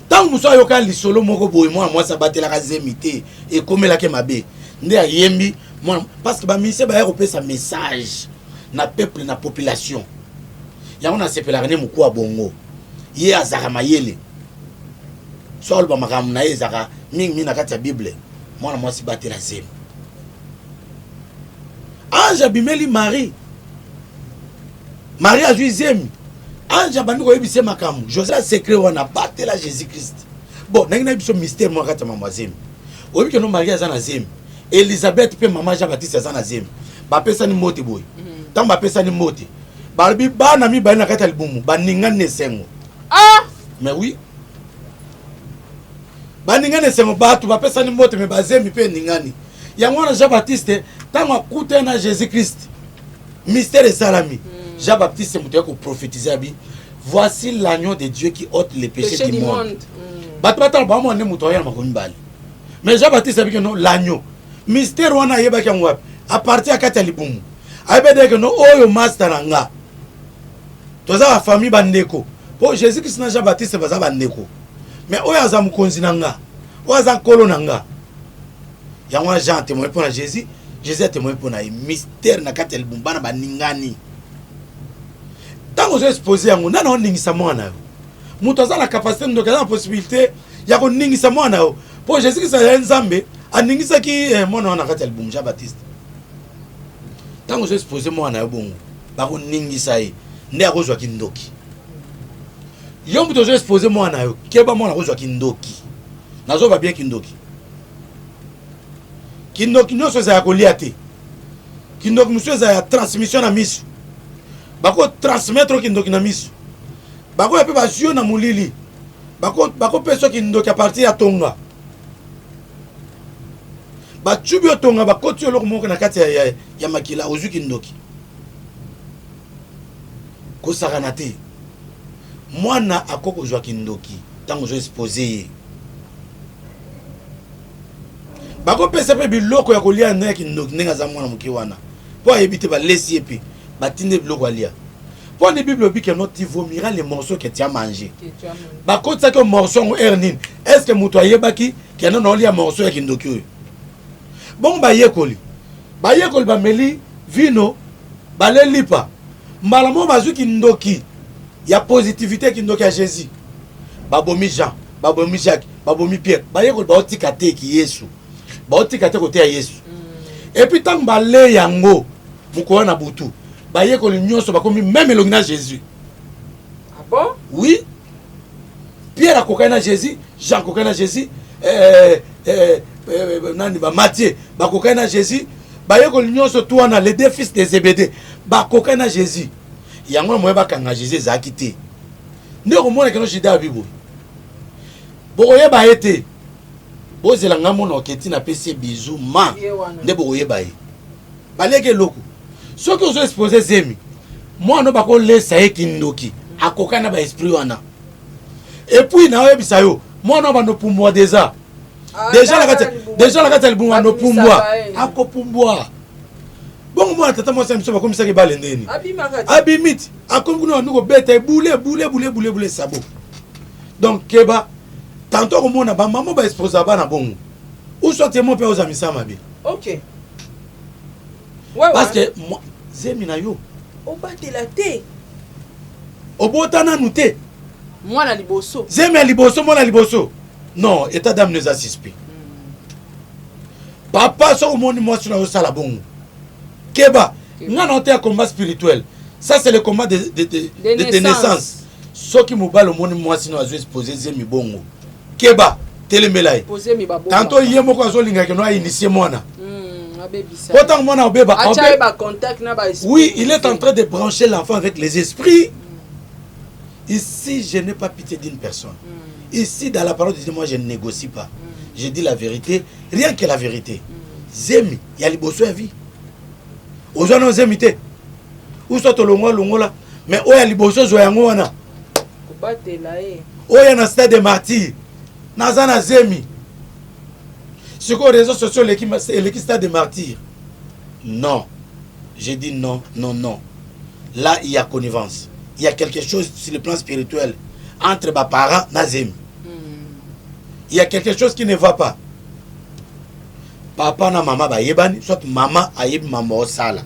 ntango mosusu ayoka lisolo moko boye mwana mwasi abatelaka zemi te ekomelaki mabe nde ayembi mwana parce que baministre baya kopesa message na peuple na population yango nasepelaka nde mokuwa bongo ye azalaka mayele so aloba makambo na ye ezalaka mingi mingi na kati ya bible mwana mwasi batela zemi ange abimeli marie marie azwi zemi ange abandi koyebisa ye makambo josé secret wana batela jésus christ bon ndenge nayebi biso mystère moko kati ya mambo ya zemi oyebi keno marie aza na zemi elizabeth mpe mama jean baptiste aza na zemi bapesani mbote boye ntango bapesani mbote balobi bana mibale na kati ya libumu baningani na esengo ah! mais oui baningani esengo bato bapesani mbote me bazemi mpe eningani yango wana jean baptiste ntango akutani na jésus christ mystère esalami mm. jean baptiste moto ya koprophétise abi voici l'agneau de dieu qui ôte le péché, péché du monde, monde. Mm. bato batala bamona nde moto aya na makolo mibale mais jean baptiste abiki no l'agneau mystère wana ayebaki yango wapi apartir ya kati ya libumu ayebi ete no oyo master na nga toza ba famille bandeko mpo jésus christ na jean baptiste baza bandeko mais oyo aza mokonzi na nga oyo aza nkolo na nga yango wana jean atemoye mpo na jésus. Jésus atemoye mpo na ye mystère na kati ya libumu bana baningani. Ntango ozo expose yango, nani oningisa mwana yo? Moto aza na capacité, ndoki aza na possibilité ya koningisa mwana yo, mpo Jésus Christ azali Nzambe, aningisaki eh, mwana wana na kati ya libumu Jean Baptiste. Ntango ozo expose mwana yo bongo, bakoningisa ye nde akozwa kindoki. Yo moto ozo expose mwana yo, keba, mwana akozwa kindoki. Nazoba bien, kindoki. Kindoki nyonso eza ya kolia te. Kindoki mosusu eza ya transmission na miso. Bakotransmettre kindoki na miso, bakoya mpe bazwi yo na molili, bakopesa yo kindoki a partir ya tonga. Bacubi yo tonga, bakoti yo eloko moko na kati ya makila, ozwi kindoki. Kosakana te, mwana akoki kozwa kindoki ntango ozo expose ye. Bakopesa mpe biloko ya kolia na ya kindoki ndenge aza mwana moke wana, mpo ayebi te, balesi ye mpe batinde biloko alia. Mpo ni Bible elobi que non, tu vomiras les morceaux que tu as mangé. Bakotisaki yo morceau yango heure nini? Est ce que moto ayebaki ke non, naolia morceau ya kindoki oyo? Bongo bayekoli bameli vino, balelipa mbala moko, bazwi kindoki ya positivité, kindoki ya Jésus. Babomi Jean, babomi Jacques, babomi Pierre. Bayekoli baotika te ki Yesu, baotika te koteya Yesu. Et puis ntango bale yango mokolo na butu, bayekoli nyonso bakomi même elongi na Jésus. Ah bon? Oui, Pierre akokani na Jésus, Jean akokani na Jésus, nani, bamathieu bakokani na Jésus. Bayekoli nyonso tu wana, les deux fils de Zébédée bakokani na Jésus. Yango na moye bakanga Jésus ezalaki te. Nde okomona keno Juda abi boye: bokoyeba ye te, bozela nga mona oketi napesi ye bizu ma. Ye wana. Nde bokoyeba ye. Baliaki eloko. Soki ozo expose zemi, mwana bakolesa ye kindoki, akoka na baesprit wana. Et puis naoyebisa yo, mwana oyo bando pumbwa déjà. Ah, Déjà na kati, libumu. déjà na kati ya libumu bando pumbwa. Babimisaka ye. Akopumbwa bongo. Mwana tata mwasi ya biso bakomisaki ebale ndeni. Abimaka te. Abimi ti akomi kuna, bandi kobeta ebule ebule ebule ebule ebule sabo. Donc keba, tantôt komona bamama baexposa bana bongo, ou soit ye mo mpe ozwa misala mabe. Ok, ouais, parce que zemi na yo obatela te. Obota nanu te. Mwana liboso. Zemi ya liboso, mwana liboso, non, état d'âme no eza suspect. Papa, soki omoni mwasi na osala bongo, keba. Nga na ote ya combat spirituel, ça c'est le combat De de tes naissance. naissance. Soki mobali omoni mwasi no azo expose zemi bongo, keba, telemela ye. Posemi babomba. Tantôt ye moko azolingaka no ainitie mwana. Abebisa. Po ntango mwana obeba atya ye bacontact na ba. Oui, il est en train de brancher l'enfant avec les esprits. Ici, je n'ai pas pitié d'une personne. Ici, dans la parole de Dieu, moi, je ne négocie pas. Je dis la vérité, rien que la vérité. Zemi, ya liboso ya vie. Ozwa na zemi te. Uso tolongwa longola, mais oyo ya liboso zwa yango wana. Kobatela ye. Oyo na stade de martyr. Naza na zemi. Sikoyo réseaux sociaux eleki eleki stade de martyr. Non. J'ai dit non, non, non. Là, il y a connivence. Il y a quelque chose sur le plan spirituel entre ba parents na zemi. Il y a quelque chose qui ne va pas. Papa na mama bayebani, soit mama ayebi mama osala.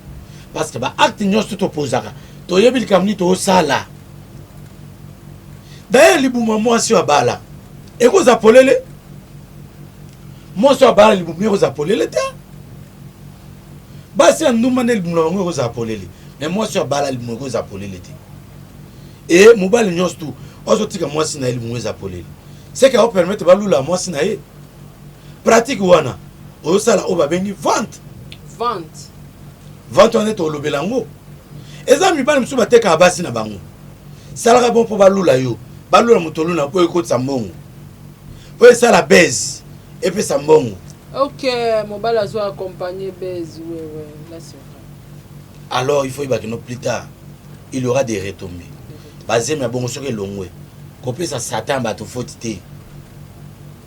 Parce que ba acte nyonso topozaka, toyebi likambo nini tosala. D'ailleurs, libuma mwasi oyo abala ekozala polele. Mwasi oyo abala, libumu ekozala polele te. Basi ya ndumba nde libumu na bango ekozala polele, mais mwasi oyo abala, libumu ekozala polele te. E mobali nyonso tu azotika mwasi na ye libumu eza polele, seke aopermettre balula mwasi na ye. Pratique wana ozosala oyo babengi vente. Vente. Vente wana nde tolobela yango. Eza mibali mosusu batekaka basi na bango, salaka bon mpo balula yo, balula moto olula mpo ekotisa mbongo, mpo esala base, epesa mbongo. Ok, mobali azo accompagner base, ouais ouais là c'est vrai. Alors il faut yeba kino plus tard il y aura des retombées. Bazemi ya bongo soki elongwe, kopesa Satan bato faute te,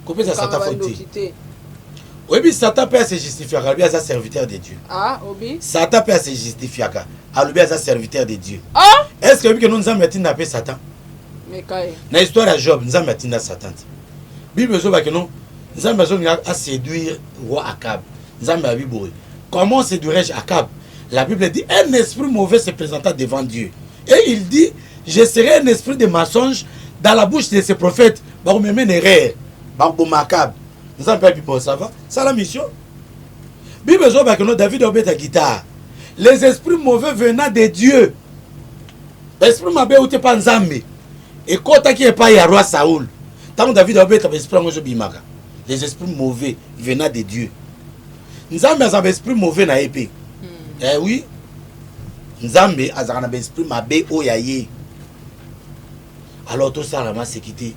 kopesa Kanga Satan faute bandoki te. Te. Oyebi, Satan mpe ase justifiaka, alobi aza serviteur de Dieu. Ah, obi. Satan mpe ase justifiaka, alobi aza serviteur de Dieu. Ah. Est ce que oyebi keno Nzambe atinda mpe Satan? Meka ye. Na histoire ya Job, Nzambe atinda Satan te. Bible ezobaki no Nzambe azolinga aséduire roi Akab. Nzambe abi boye: Comment séduirais-je Akab? La Bible dit, un esprit mauvais se présenta devant Dieu. Et il dit, je serai un esprit de mensonge dans la bouche de ces prophètes. Bakomema une erreur. Bakoboma Akab. Nzambe ayebi bon, ça va. Ça la mission. Bible ezoloba que non, David obeta guitare. Les esprits mauvais venant de Dieu. Esprit mabe euti epa Nzambe. Ekotaki epai ya roi Saoul. Tango David abeta ba esprit yango ezobimaka. Les esprits mauvais venant de Dieu. Nzambe aza ba esprit mauvais na ye pe. Eh oui. Nzambe azalaka na ba esprit mabe oyo ya ye. Alors tosala maseki te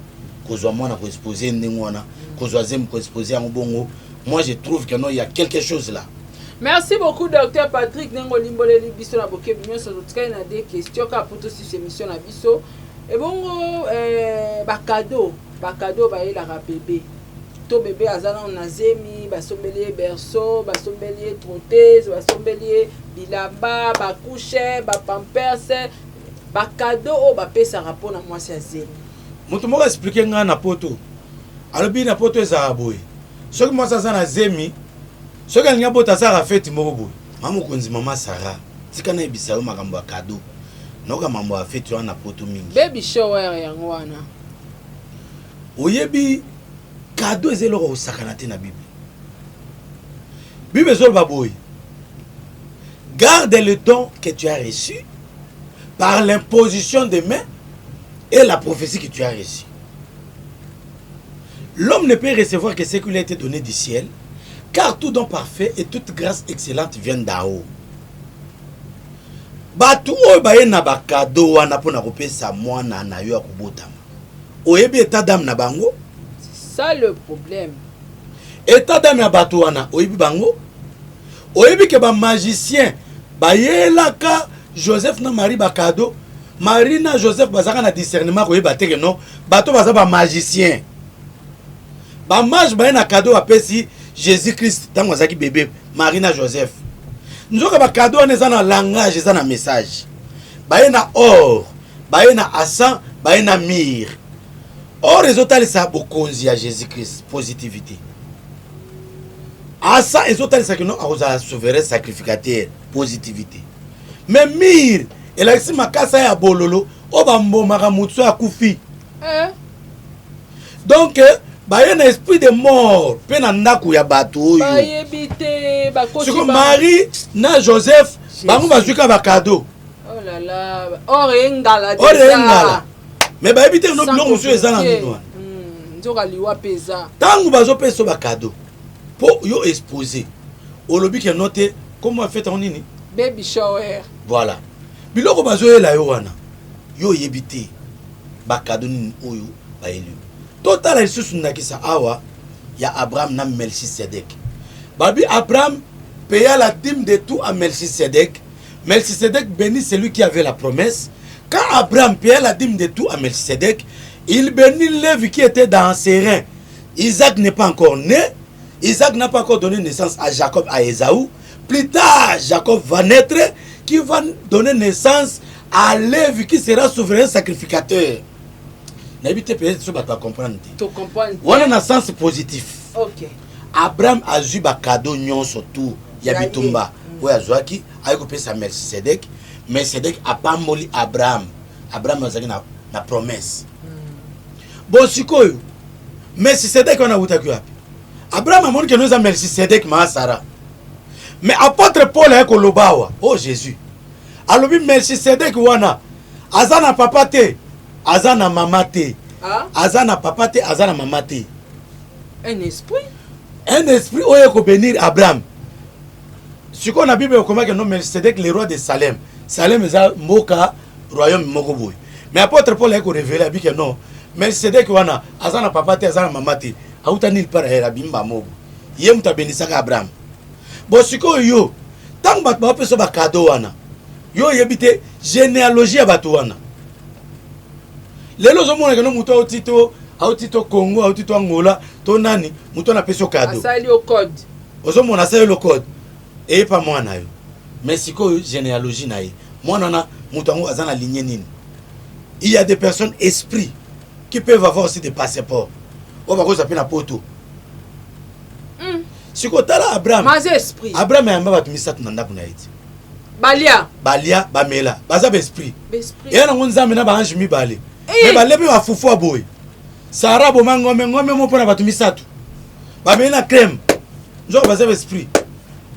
kozwa mwana ko exposer ndenge wana, kozwa zemi ko exposer yango bongo. Moi je trouve que non, il y a quelque chose là. Merci beaucoup docteur Patrick ndenge olimboleli biso na bokebi nyonso. Totikali na deux questions kaka po tosisa émission na biso. Ebongo eh, ba cadeau, ba cadeau bayelaka bebe to bebe aza nano na zemi, basombeli ye berceau, basombeli ye trotteuse, basombeli ye bilamba, ba couche, ba pampers, ba cadeau oyo bapesaka mpona mwasi ya zemi. Moto moko explique ngai na poto, alobi na poto ezalaka boye, soki mwasi aza na zemi, soki alingi abota asalaka feti moko boye. Mama mokonzi, mama Sarah, tika nayebisa yo makambo ya cadeau. Nayoka mambo ya feti wana na poto mingi. Baby shower yango wana. Oyebi cadeau eza eloko kosakana te na Bible. Bible ezoloba boye, garde le don que tu as reçu par l'imposition des mains et la prophétie que tu as reçue. L'homme ne peut recevoir que ce qui lui a été donné du ciel, car tout don parfait et toute grâce excellente viennent d'en haut. Bato oyo baye na bakado wana mpona kopesa mwana na yo ya kobotama, oyebi état d'âme na bango? C'est ça le problème. État d'âme ya bato wana oyebi bango? Oyebi ke ba magicien bayelaka Joseph na Marie bakado? Marie na Joseph bazalaka na discernement koyeba te ke non, bato baza ba magicien. Ba mage baye na cadeau bapesi Jésus Christ ntango azalaki bebe, Marie na Joseph. Nzoka ba cadeau wana eza na langage, eza na message. Baye na or, baye na encens, baye na myrrhe. Or ezotalisa bokonzi ya Jésus Christ, positivité. Encens ezotalisa kino akozala souverain sacrificateur, positivité. Mais myrrhe elakisi makasa ya bololo oyo bambomaka moto soki akufi. Eh? Donc baye na esprit de mort mpe na ndako ya bato oyo bayebi te, bakosi siko Marie na Joseph bango bazwi kaka bakado. Oh là là, or engala or engala, mais bayebi te no biloko mosusu eza na nini wana. Nzoka liwa mpe eza. Ntango bazopesa bakado mpo yo expose, olobi ke no te, kombo ya fete yango nini? Baby shower. Voilà, biloko bazoyela yo wana, yo oyebi te bakado nini oyo bayeli yo. Totala lisusu ndakisa awa ya Abraham na Melchisedec. Babi Abraham paya la dîme de tout à Melchisedec. Melchisedec bénit celui qui avait la promesse. Quand Abraham paya la dîme de tout à Melchisedec, il bénit Lévi qui était dans ses reins. Isaac n'est pas encore né. Isaac n'a pas encore donné naissance à Jacob, à Ésaü. Plus tard, Jacob va naître, qui va donner naissance à Lévi qui sera souverain sacrificateur. Nayebi te peut-être so bato bacomprendre te. Tocomprendre. Wana na sens positif. Ok. Abraham azwi bakado nyonso tu ya Ya ye. bitumba oyo azwaki, ayi kopesa Melchisedec. Melchisedec apamboli Abraham. Abraham azalaki na promesse. Bon, sikoyo Melchisedec wana awutaki wapi? Abraham amoni keno eza Melchisedec maa Sara. Mais apôtre Paul aye koloba awa, oh Jésus alobi Melchisedec wana aza na papa te, aza na mama te. Ah? Aza na papa te, aza na mama te. Un esprit? Un esprit oyo ekobénir Abraham. Sikoyo na Bible ekomaki no Melchisedec le roi de Salem. Salem eza mboka, royaume moko boye. Mais apôtre Paul aye korévéler, abi ke non, Melchisedec wana aza na papa te, aza na mama te, auta nulle part ailleurs, abimba moko. Ye moto abenisaka Abraham. Bon, sikoyo yo ntango bato bapesa bakado wana, yo oyebi te généalogie ya bato wana. Lelo ozomona keno moto auti to auti to Congo, auti to Angola to nani, moto wana apesi yo kado, asali yo code. Ozomona asali yo code eyepa mwana yo. Mais sikoyo généalogie na ye, mwana wana moto yango aza na lignée nini? Il y a des personnes esprits qui peuvent avoir aussi des passeports oyo bakozwa mpe na poto. Sikoyo tala Abraham. Maza esprit. Abraham ayamba bato misato na ndako na ye ti. Balia. Balia, bamela. Baza ba esprit. Esprit. Eya nango Nzambe na ba ange mibale. Eh. Mais balie mpe bafufu ya boye. Sara aboma ngombe, ngombe moko mpo na bato misato. Bameli na crème. Nzoka baza ba esprit.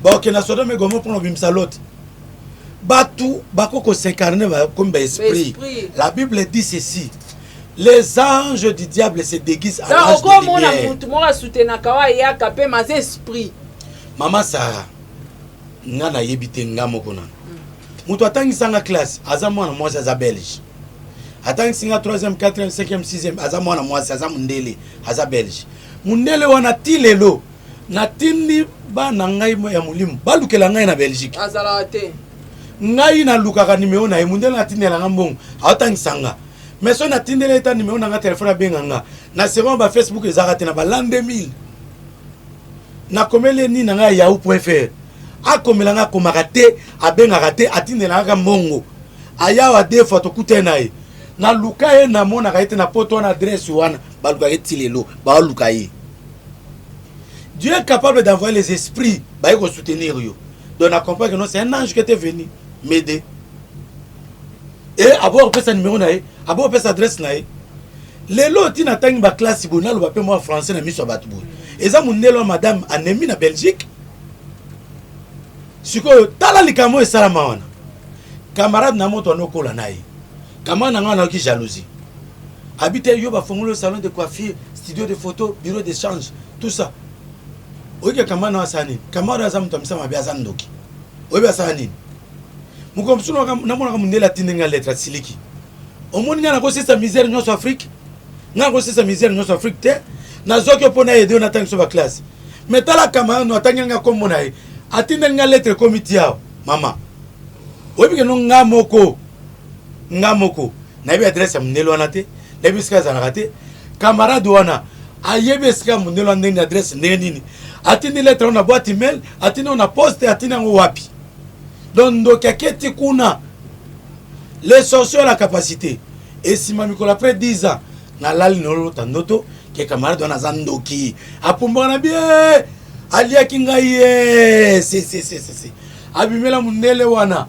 Bakokende na Sodome et Gomorrhe mpo na kobimisa Lot. Bato bakoki ko s'incarner bakomi ba esprit. Esprit. La Bible dit ceci. Les anges du diable se déguisent en Donc anges de okomona lumière. mutu moko asutenaka oyo ayaka mpe maza esprit. Mama Sarah, nga nayebi te nga moko nanu. Moto atangisa nga classe aza mwana mwasi aza belge. Atangisi nga 3e, 4e, 5e, 6e aza mwana mwasi aza mundele aza belge. Mundele wana ti lelo natindi bana ngai ya molimo balukela ngai na Belgique. Azalaka te. Ngai nalukaka numero na ye mundele atindela nga mbongo aotangisa nga. Mais soki natindeli ye ta numero na nga telefone abenga nga na seconde ba Facebook ezalaka te na ba l'an 2000. Nakomeli ye nini na ngai ya yahoo.fr akomela nga akomaka te abengaka te atindela nga mbongo ayawa deux fois tokutani na ye naluka ye namonaka ye te na poto wana adresse wana balukaka ye ti lelo baoluka ye. Dieu est capable d'envoyer les esprits baye ko soutenir yo donc na comprendre que non c'est un ange qui était venu m'aider et aboya kopesa numéro na ye aboya kopesa adresse na ye. Lelo ti natangi ba classe boye naloba mpe mwa français na miso ya bato boye eza mondele wa madame anemi na Belgique. Sikoyo tala likambo oyo esalama wana camarade na moto anokola na ye camarade na ngai nayoki jalousie abi te yo bafongoli salon de coiffure studio de photo bureau d'échange tout ça oyoki camarade na asala nini camarade aza moto ya misala mabe aza ndoki oyebi asala nini mokolo mosusu namonaka mondele atindi ngai lettre asiliki omoni ngai nakosisa misère nyonso Afrique ngai nakosisa misère nyonso Afrique te nazwaki yo mpo na aide yo natangi biso baklasse mais tala camarade no atangi ngai kombo na ye atindeli ngai lettre ekomi ti awa mama oyebi keno ngai moko ngai moko nayebi adresse ya mondele wana te nayebi esika azalaka te camarade wana ayebi esika ya mondele wana ndenge adresse ndenge nini atindi lettre yango na boîte email atindi yango na poste atindi yango wapi donc ndoki aketi kuna les sorciers ont la capacité esima mikolo après 10 ans nalali nolota ndoto ke camarade wana aza ndoki apumbwaka na bie aliaki ngai ye sesesese abimela mondele wana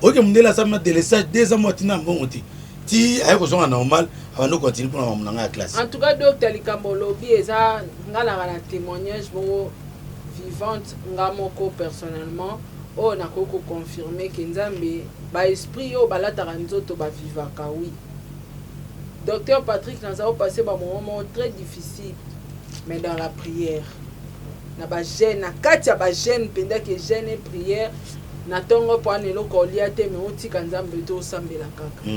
oyoke mondele asali na délessage 2 ans mo atinda mbongo te ti aye kozonga normal abandi kocontinue mpona mamu na ngai ya classe. En tout cas docteur likambo olobi eza nga naka na témoignage moko vivante nga moko personnellement oyo nakoki ko confirmer ke Nzambe ba esprit oyo balataka nzoto ba vivaka oui. Docteur Patrick naza ko passer ba moment moko très difficile mais dans la prière na ba jeune na kati ya ba jeune mpenza ke jeune et prière na tongo po ana eloko olia te mais otika Nzambe te osambela kaka.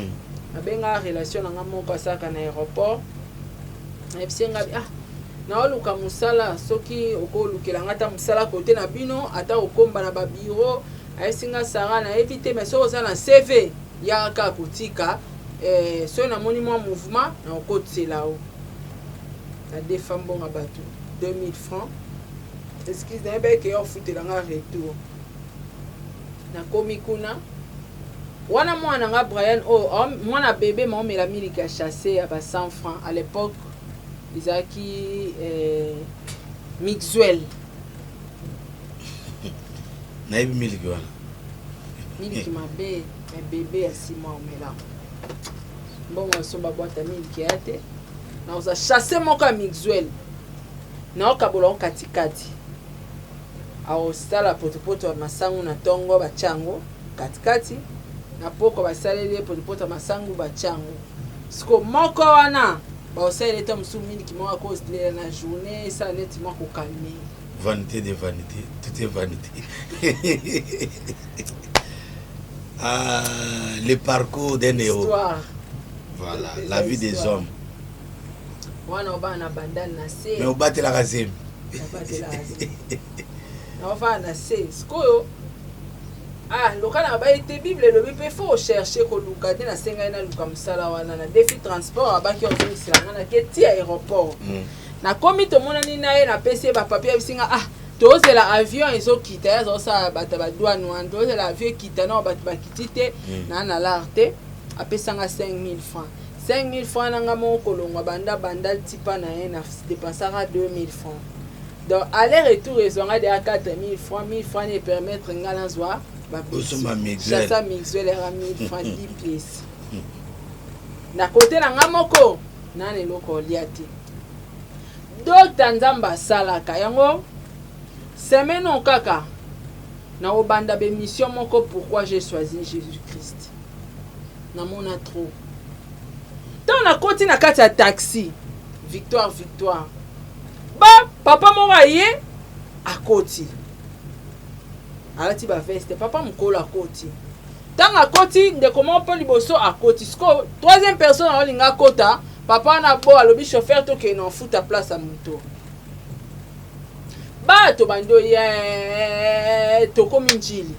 Nabengaka relation na nga moko asalaka na aéroport nayebisi nga ah naoluka mosala soki okolukela nga ata mosala kote na bino ata okomba na ba bureau. Ayebisi nga Sarah nayebi te mais soki oza na CV yaka kaka kotika soki namoni mwa mouvement nakokotisela yo. Nadefa mbongo ya bato 2000 francs excuse nayebaki ke yo ofutela nga retour. Nakomi kuna wana mwana na nga Brian oyo mwana bebe maomela miliki ya chasse ya ba 100 francs à l'époque ezalaki mixwell. Nayebi miliki wana miliki mabe mais bebe ya 6 mois omela mbongo asomba boîte ya miliki ya te nakoza chasse moko ya mixwell naokabola ngo katikati akosala potopoto ya masangu na tongo batia yango katikati na poko basaleli ye potopoto ya masangu batia yango siko moko wana bakosalela ete mosusu miliki moko akolela na journée esala neti mwa kokalme. Vanité de vanité, tout est vanité. Ah, le parcours d'un héros. Histoire. Voilà, la vie des hommes. Wana obana na bandal na se. Mais obatelaka zemi. Obatelaka zemi. Na ofana na se. Sikoyo ah loka na ba ete Bible elobi pe faut chercher koluka te na sengai na luka musala wana na défi transport abaki ozongisela nga na ke ti aéroport. Na komi tomonani na ye na pesi ye ba papier bisinga ah tozela avion ezokita ya azosala bato ba douane wana tozela avion ekita na bato bakiti te na na lar te apesanga 5000 francs 5000 francs nanga moko kolongwa banda banda tipa na ye na dépensaka 2000 francs. Donc aller retour ezwa nga deja 4000 francs, 1000 francs ne permettre nga nazwa Osomba mixwell. Chassa mixwell era 1000 francs 10 pièces. Na kote na nga moko nana eloko olia te. Docteur Nzambe asalaka yango semaine oyo kaka na obanda ba émission moko pourquoi j'ai choisi Jésus-Christ. Namona trop. Tant nakoti na kati ya taxi victoire victoire ba papa moko aye akoti alati ba veste papa mokolo akoti ntango akoti ndeko moko mpe liboso akoti sikoyo troisième personne aolinga akota papa wana bo alobi chauffeur tokende na ofuta place ya moto bato bandi oye tokomi njili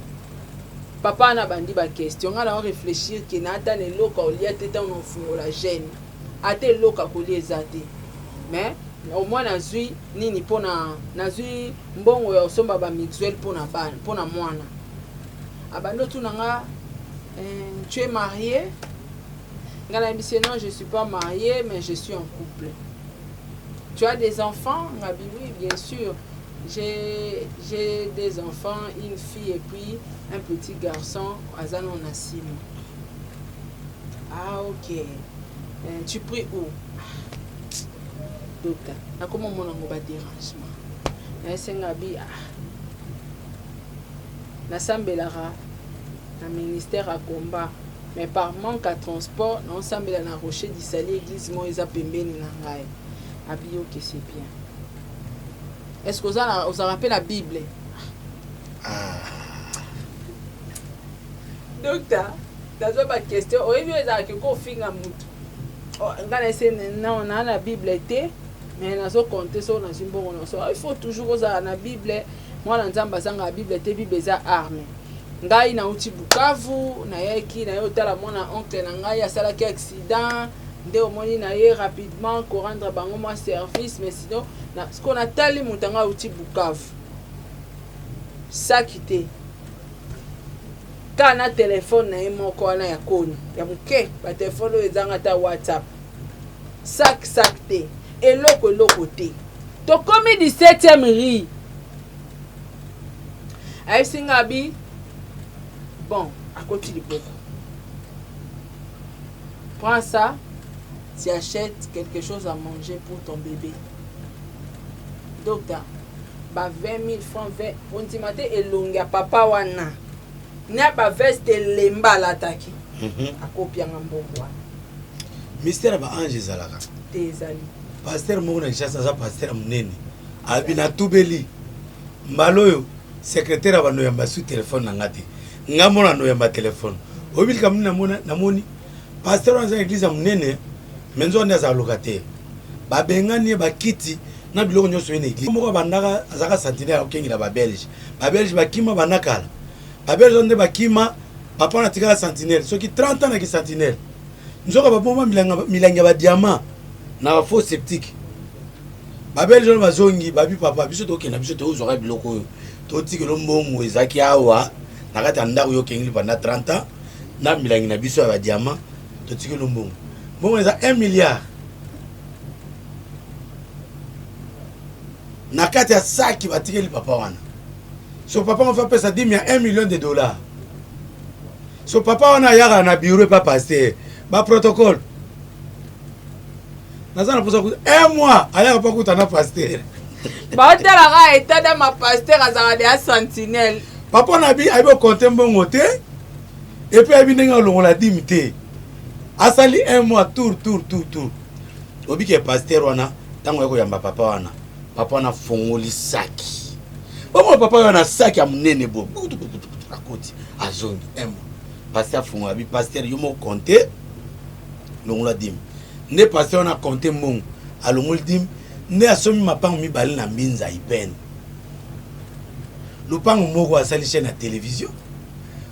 papa wana abandi baquestion ngai nao réfléchir ke na ata na eloko olia te ntango na ofungola gene ata eloko ya kolia eza te mais au moins nazwi nini mpona nazwi mbongo ya kosomba ba mixwell mpona bana mpona mwana abandi otuna nga eh, tu es marié nga nayebisi ye non je suis pas marié mais je suis en couple tu as des enfants nga bi oui bien sûr j'ai j'ai des enfants une fille et puis un petit garçon aza nano na sima ah ok eh, tu pries où docteur nakoma omona yango ba dérangement nayesenga bi ah nasambelaka na ministère ya combat mais par manque ya transport naosambela na rocher du salut église moko eza pembeni na ngai abi ok c'est bien est ce que ozalaka mpe na bible ah. Docteur, nazwa ba question oyebi oyo ezalaka kofinga mutu oh, nga na ese non na na bible te mais nazo compter soki nazwi mbongo nyonso il faut toujours ozala na bible mwana nzambe azangaka bible te bible eza arme ngai nauti bukavu nayaki naye otala mwana oncle na ngai asalaki accident nde omoni na ye rapidement korendre bango mwa service mais sinon sikoyo natali moto yango auti bukavu saki te Kaka na telephone na ye moko wana ya koni ya moke, ba telephone oyo ezanga ata WhatsApp. Sac sac te, eloko eloko te. Tokomi 17e rue. Ayebisi nga abi bon, akoti liboko. Prends ça, tu achètes quelque chose à manger pour ton bébé. Docteur, ba 20000 francs 20 ondima te elongi ya papa wana na ba veste elemba alataki akopianga mbongo wana. Mystère ya ba ange ezalaka te ezali. Pasteur moko na Kinshasa aza pasteur ya monene abi natubeli mbala oyo secrétaire abando yamba su telefone na nga te nga mona ando yamba telefone oyebi likambo nini namoni pasteur wana aza na eglise ya monene me nzoka nde azala locataire babengani ye bakiti na biloko nyonso ye na eglise moko abandaka azalaka sentinelle akokengela ba belge ba belge bakima banda kala ba belge wana nde bakima papa wana atikala sentinelle soki 30 ans na ki sentinelle nzoka babomba milangi ya ba diamant na ba faux septique ba belge wana bazongi babi papa biso tokenda biso tozwaka biloko oyo totikelo mbongo ezalaki awa na kati ya ndako yo okengeli banda 30 ans na milangi na biso ya ba diamant totikelo mbongo mbongo eza 1 milliard na kati ya saki batikeli papa wana so papa ngo apesa dime ya 1 million de dollars so papa wana ayaka na bureau epa pasteur ba protocole naza na posa un mois ayaka mpo akuta na pasteur baotalaka etat dama pasteur azalaka deya sentinelle papa na bi ayebi okonte mbongo te epuis ayebi ndenge alongola dime te asali un mois tour tour tour tour Oyebi ke pasteur wana ntango ya koyamba papa wana, papa wana afongoli saki. Bomona papa wana saki ya monene bo akoti azongi un mois. Pasteur afongola bi pasteur yo moko compte longola dime. Nde pasteur wana compte mbongo alongoli dime nde asombi mapango mibale na Mbinza Ipene. Lopango moko asali chaîne ya télévision,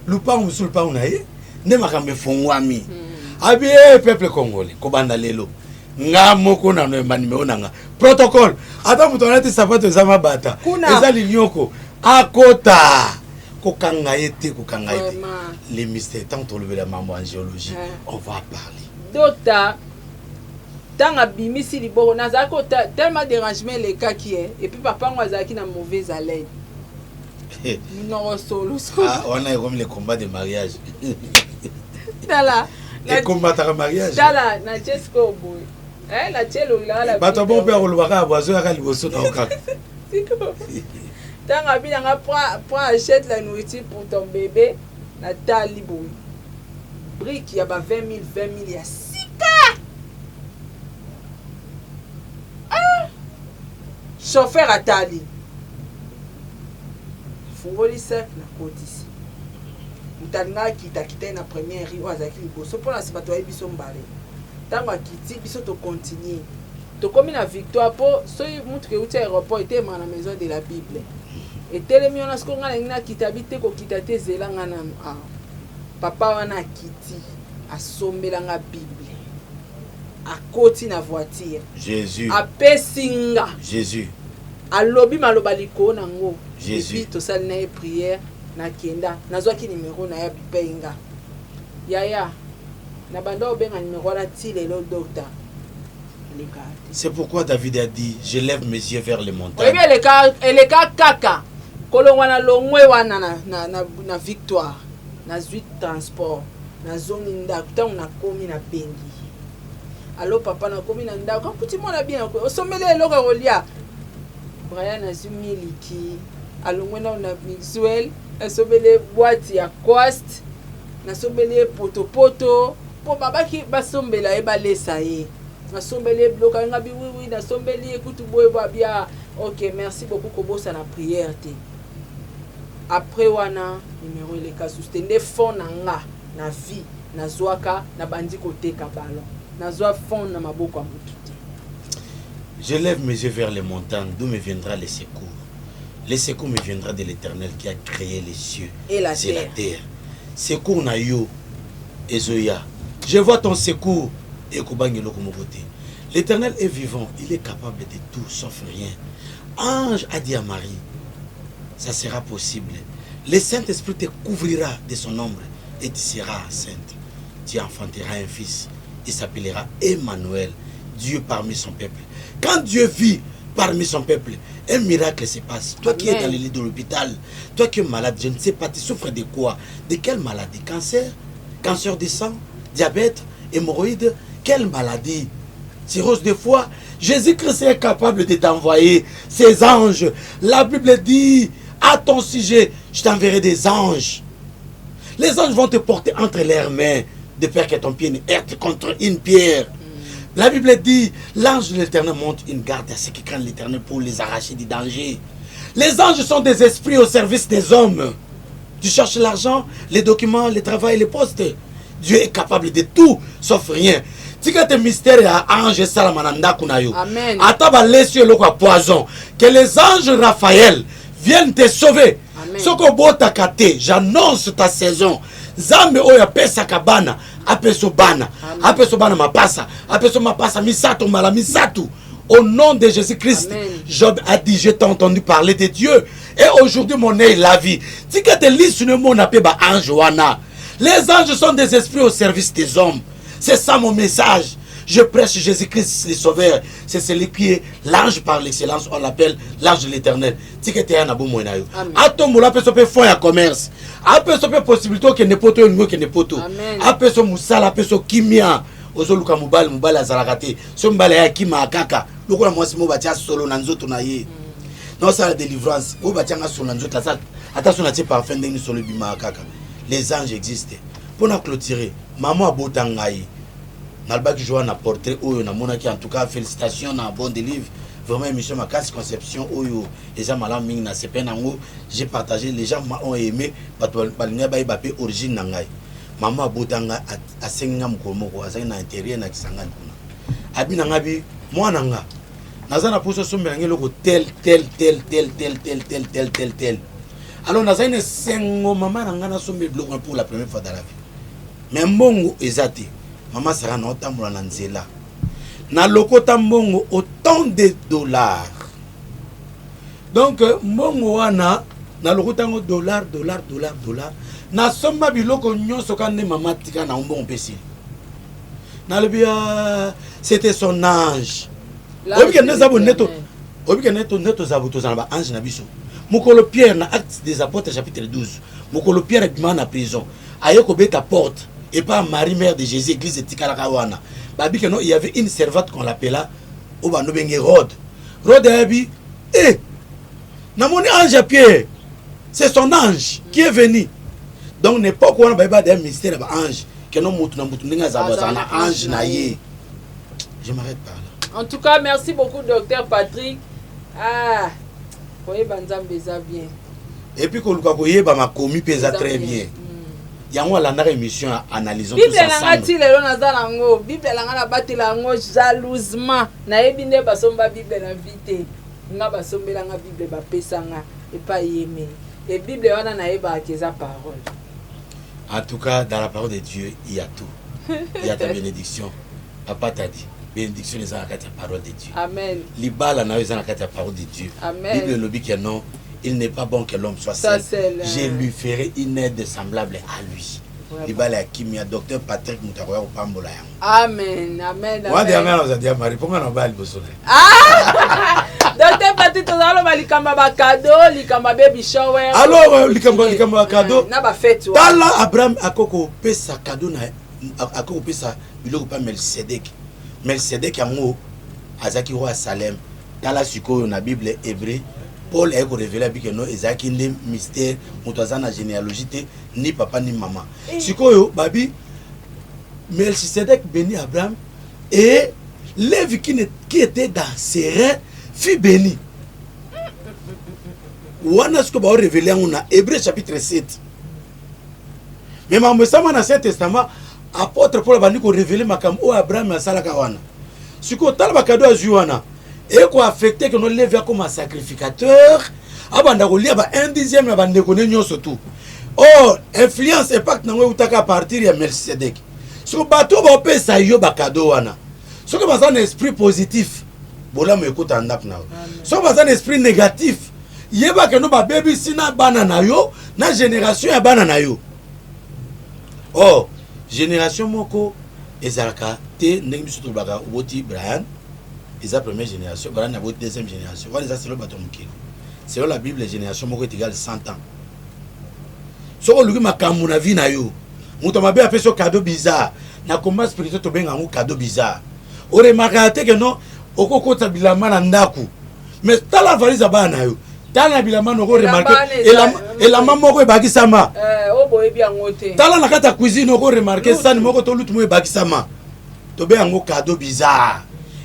lopango mosusu lopango na ye nde makambo efongwami abi e peuple congolais kobanda lelo nga moko na noyemba nimero na nga protocole ata moto alati sapato eza mabata eza linyoko akota kokanga ye te kokanga ye te les mystères ntango tolobela mambo ya géologie on va parler dota. Ntango abimisi liboko, nazalaki kota tellement derangement elekaki eh, et puis papa yango azalaki na mauvaise haleine. Monoko solo solo. Ah, wana ekomi le combat de mariage. Tala. Ekombataka mariage. Tala, natie sikoyo boye. Eh, natie elongi na nga na Bato bongo mpe akolobaka kaka boye, azoyaka liboso na yo kaka. Sikoyo. Ntango abi na nga prends, prends achète la nourriture pour ton bébé, natali boye. Brique ya ba 20 000, 20 000 ya sika. Ah! Chauffeur atali. Fungoli sac nakotisi. Moto alingaka akita, akitaki na première rue oyo azalaki liboso mpo na nsima toyebi biso mbale. Ntango akiti biso to continuer. Tokomi na Victoire mpo soki motuka euti aéroport etelemaka na maison de la Bible. Etelemi wana sikoyo ngai nalingi nakita bi te kokita te zela ngai nanu awa. Papa wana akiti asombela nga Bible. Akoti na voiture. Jesus. Apesi nga. Jesus. Alobi maloba likolo na ngo. Jesus. Et puis tosali na ye prière nakenda nazwaki numero na ye abipei nga. Yaya na banda obenga numero wana ti lelo docteur. Eleka te. C'est pourquoi David a dit, je lève mes yeux vers les montagnes. Oyebi eleka eleka kaka kolongwa na longwe wana na, na, na, na victoire nazwi transport nazongi ndako ntango nakomi nabengi alo papa nakomi na ndako akuti mwana bien osombeli eloko ya kolia Brian azwi miliki alongwe nao na mixwell asombeli ye boite ya coast nasombeli ye potopoto mpo babaki basombela ye balesa ye nasombeli ye biloko ayenga bi wiwi nasombeli ye kutu boye bwabia ok merci beaucoup kobosana prière te après wana numero eleka susu te nde fond na nga na vie nazwaka nabandi koteka ballon nazwa fond na maboko ya motu te. Je lève mes yeux vers les montagnes, d'où me viendra le secours. Le secours me viendra de l'Éternel qui a créé les cieux et la terre. La terre. Secours na yo ezoya. Je vois ton secours ekobanga eloko moko te. L'Éternel est vivant, il est capable de tout sauf rien. Ange a dit à Marie, ça sera possible. Le Saint-Esprit te couvrira de son ombre et tu seras enceinte. Tu enfanteras un fils. Il s'appellera Emmanuel, Dieu parmi son peuple. Quand Dieu vit parmi son peuple, un miracle se passe. Toi qui es dans le lit de l'hôpital, toi qui es malade, je ne sais pas, tu souffres de quoi? De quelle maladie? Cancer? Cancer du sang? Diabète? Hémorroïde? Quelle maladie? Cirrhose de foie? Jésus-Christ est capable de t'envoyer ses anges. La Bible dit, à ton sujet, je t'enverrai des anges. Les anges vont te porter entre leurs mains, de peur que ton pied ne heurte contre une pierre. La Bible dit, l'ange de l'Éternel monte une garde à ceux qui craignent l'Éternel pour les arracher du danger. Les anges sont des esprits au service des hommes. Tu cherches l'argent, les documents, le travail, les postes. Dieu est capable de tout, sauf rien. Tika te mystère ya ange esalama na ndako na yo. Ata balesi yo eloko ya poison. Que les anges Raphaël viennent te sauver. Soki obotaka te, j'annonce ta saison. Nzambe oyo apesaka bana, apeso bana. Apeso bana mapasa, apeso mapasa misato mbala misato. Au nom de Jésus-Christ, Job a dit, je t'ai entendu parler de Dieu. Et aujourd'hui, mon œil l'a vu. Tika te lisu ne mona pe ba ange wana. Les anges sont des esprits au service des hommes. C'est ça mon message. Je prêche Jésus-Christ le Sauveur. C'est celui qui est l'ange par l'excellence. On l'appelle l'ange de l'Éternel. Tika te ya na bomoi na yo. Atombola apeso pe fonds ya commerce. Apeso pe possibilité okende poto olingi okende poto. Apeso mosala, apeso kimia. Ozoluka mobali, mobali azalaka te. So mobali aya akimaka kaka. Lokola mwasi moko batia solo na nzoto na ye. Naosala délivrance. Oyo batianga solo na nzoto, ata so natie parfum ndenge solo ebimaka kaka. Les anges existent. Pona clôturer, maman abota ngai. Nalobaki joa na portrait oyo namonaki, en tout cas félicitations na Bon Delive. Vraiment émission makasi, conception oyo eza malamu mingi na sepel nango. J'ai partagé, les gens ont aimé, bato balingai bayeba pe origine na ngai. Maman abota ngai, asengi ngai mokolo moko, azalaki na intérieur na Kisangani kuna. Abi na ngai bi mwana nga naza na posa sombela ngai eloko tel tel tel tel tel tel tel tel tel tel. Alors nazali na esengo mama na ngai nasombi biloko pour la première fois dans la vie. Mais mbongo eza te. Mama Sarah na otambola na nzela. Na lokota mbongo autant de dollars. Donc mbongo wana na lokota yango dollar dollar dollar dollar. Nasomba biloko nyonso ka nde mama tika na mbongo mpe esili. Nalobi, ah, c'était son ange. Oyebi ke nde eza boye, nde oyebi ke nde tozala boye, tozala na baange na biso. Mokolo Pierre, na Actes des Apôtres chapitre 12, mokolo Pierre abimaka na prison, aye kobeta porte epa Marie, mère de Jésus, église etikalaka wana. Babi ke non, il y avait une servante qu'on l'appela, oyo bando benge Rode. Rode ayebi e namoni ange ya Pierre, c'est son ange qui est venu. Donc na époque wana bayeba deya mystère ya baange, keno mutu na mutu ndenge azala, azala na ange na ye. Je m'arrête par là. En tout cas, merci beaucoup, docteur Patrick. Ah, koyeba Nzambe eza bien. Et puis koluka koyeba makomi mpe eza très bien. Yango alandaka émission ya Analysons. Bible na nga ti lelo naza nango. Bible na nga nabatela yango jalousement. Nayebi nde basomba Bible na vie te. Nga basombelanga Bible, bapesanga epai yemeli e Bible wana, nayebaka eza parole. En tout cas, dans la parole de Dieu, il y a tout. Il y a ta bénédiction. Papa t'a dit, bénédiction eza na kati ya parole de Dieu. Amen. Libala na yo eza na kati ya parole de Dieu. Amen. Bible elobi que non, il n'est pas bon que l'homme soit seul, seul. Je lui ferai une aide semblable à lui. Vraiment. Libala ya kimia, docteur Patrick moto akoya kopambola yango. Amen, amen. Wana Amen. Yanga na ozali ya Marie mpo nga na obala liboso na ye. Docteur Patrick, tozala loba likambo ya bacadeau, likambo ya baby shower. Alors likambo ya cadeau na bafete wana. Tala, Abraham akoki kopesa cadeau na, akoki kopesa biloko mpa Melchisedek. Melchisedek yango azalaki roi ya Salem. Tala sikoyo na Bible hébreu, Paul aye korévéler abike no ezalaki nde mystère, moto aza na généalogie te, ni papa ni mama. Sikoyo babi Melchisedec bénit Abraham et Lévi qui, ne, qui était dans ses reins fut béni. Wana sikoyo baorévéler yango na Hébreu chapitre 7. Mais makambo esama na Saint Testament, apôtre Paul abandi korévéler makambo oyo Abraham asalaka wana. Sikoyo tala bacadeau azwi wana, ekoaffecter ke no Levi akoma sacrificateur, abanda kolia ba 1 dixième ya bandeko ne nyonso tu. Or influence, impact nango eutaka à partir ya Melchisedek. Siko bato oyo baopesa yo bacadeau wana, soki baza na esprit positif, bolamu ekota na ndako na yo. Soki baza na esprit négatif, yebaka no babebisi na bana na yo, na génération ya bana na yo. Or génération moko ezalaka te ndenge biso tolobaka. Oboti Brian, eza première génération. Brian aboti deuxième génération. Wana eza selo bato ya mokili. Selon la Bible, génération moko est égale 100 ans. Soki oluki makambo na vie na yo, moto mabe apesi yo cadeau bizarre, na combat spirituel tobenga yango cadeau bizarre. Oremarkaka te ke non, okokota bilamba na ndako, mais tala valise ya bana na yo, tala na bilamba na okoremarquer elamba moko ebakisama. Oyo boyebi yango te. Tala na kati ya cuisine, okoremarquer sani moko to lutu moko ebakisama. Tobe yango cadeau bizarre,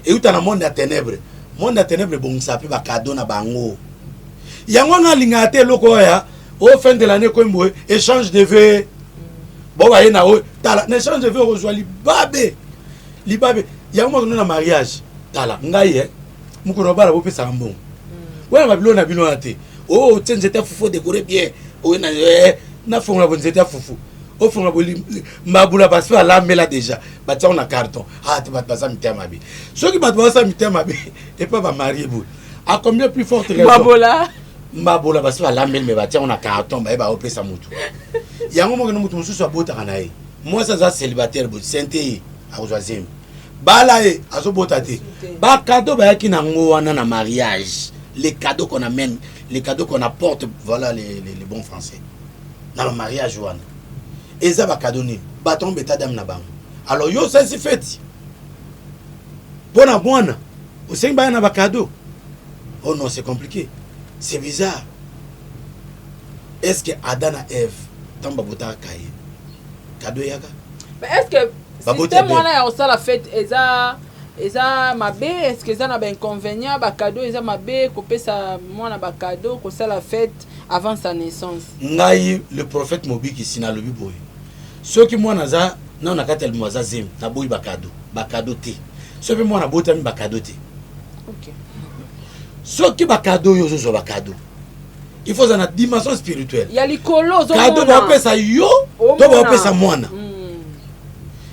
euta na monde ya ténèbre. Monde ya ténèbre ebongisaka mpe bacadeau na bango. Yango wana alingaka te eloko oyo ya o fin de l'année koyi boye, échange de vœux. Bo baye na oyo, tala, na échange de vœux okozwa libabe, libabe. Yango moko na mariage, tala ngai e mokolo bala bopesaka mbongo wana, babilo na bino wana te. O otie nzete ya fufu, odécorer bien, oyo nafongola bo nzete ya fufu, ofongola bo mbabula, basi balambela déjà, batiango na carton. Ah te, bato baza mitema mabe. Soki bato bazosala mitema mabe epa bamariés boye, à combien plus forte raison? Mbabola. Mbabola basi balambeli, me batiango na carton, baye baopesa motu yango moko. No motu mosusu abotaka na ye mwasi aza célibataire boye, sente ye akozwa zemi, bala ye azobota te. Bacadeau bayaki nango wana na mariage, les cadeaux qu'on amène, les cadeaux qu'on apporte, voilà les bons français, na bamariage wana eza bacadeau nini? Bato yango beta dame na bango. Alors yo osalisi feti mpo na mwana, osengi baya na bacadeau. Oh non, c'est compliqué, c'est bizarre. Est ce que Adam na Eve, ntango babotaka Kaye, cadeau eyaka? Mais est ce que Baboti système Abel. wana ya kosala fête eza mabe? Est ce que eza na bainconvénient? Bacadeau eza mabe, kopesa mwana bacadeau, kosala fête avant sa naissance? Ngai le prophète Mobikisi nalobi boye: soki mwana aza nano na kati ya libumu, aza zemi, naboyi bacadeau, bacadeau te. Soki mpe mwana abotami, bacadeau te. Soki bacadeau oyo ozozwa, bacadeau, il faut ozala na dimension spirituelle ya likolo. Cadeau ozomona baopesa yo to Omona. baopesa mwana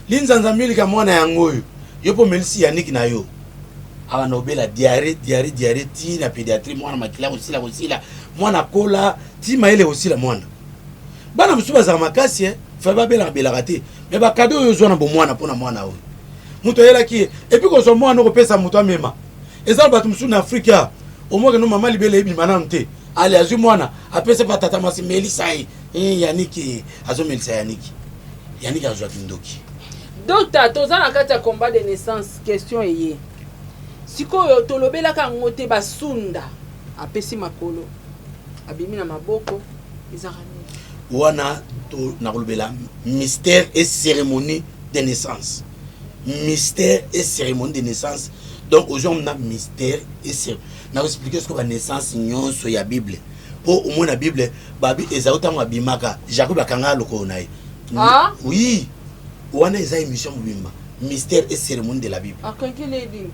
linzanza milika, mwana yango oyo yo mpo omelisi yaniki na yo, awa na obela diarrhée, diarrhée, diarrhée, ti na pédiatrie. Mwana makila kosila, kosila, mwana kola ti mayele kosila. Mwana, bana mosusu bazala makasi, fa babelaka belaka te. Me bacadeau oyo ozwa na bomwana mpona mwana oyo. Moto ayelaki ye. Et puis kozwa mwana okopesa moto amema. Eza na bato mosusu na Afrika ya omoke no mama libele ebima nanu te. Ale azwi mwana apesa pa tata mwasi melisa ye. Eh, Yaniki azomelisa Yaniki. Yaniki azwa kindoki. Docteur, toza na kati ya combat de naissance, question eye. Sikoyo tolobelaka yango te basunda apesi makolo abimi na maboko ezaka nini? Wana to nakolobela mystère et cérémonie de naissance. Mystère et cérémonie de naissance. Donc aujourd'hui on a mystère et cérémonie. Na expliquer ce que la naissance nyonso ya Bible. Po au moins na Bible babi Esaü tango abimaka Jacob akanga lokolo na ye. Ah? Oui. Wana eza émission mobimba. Mystère et cérémonie de la Bible. Akangi lady.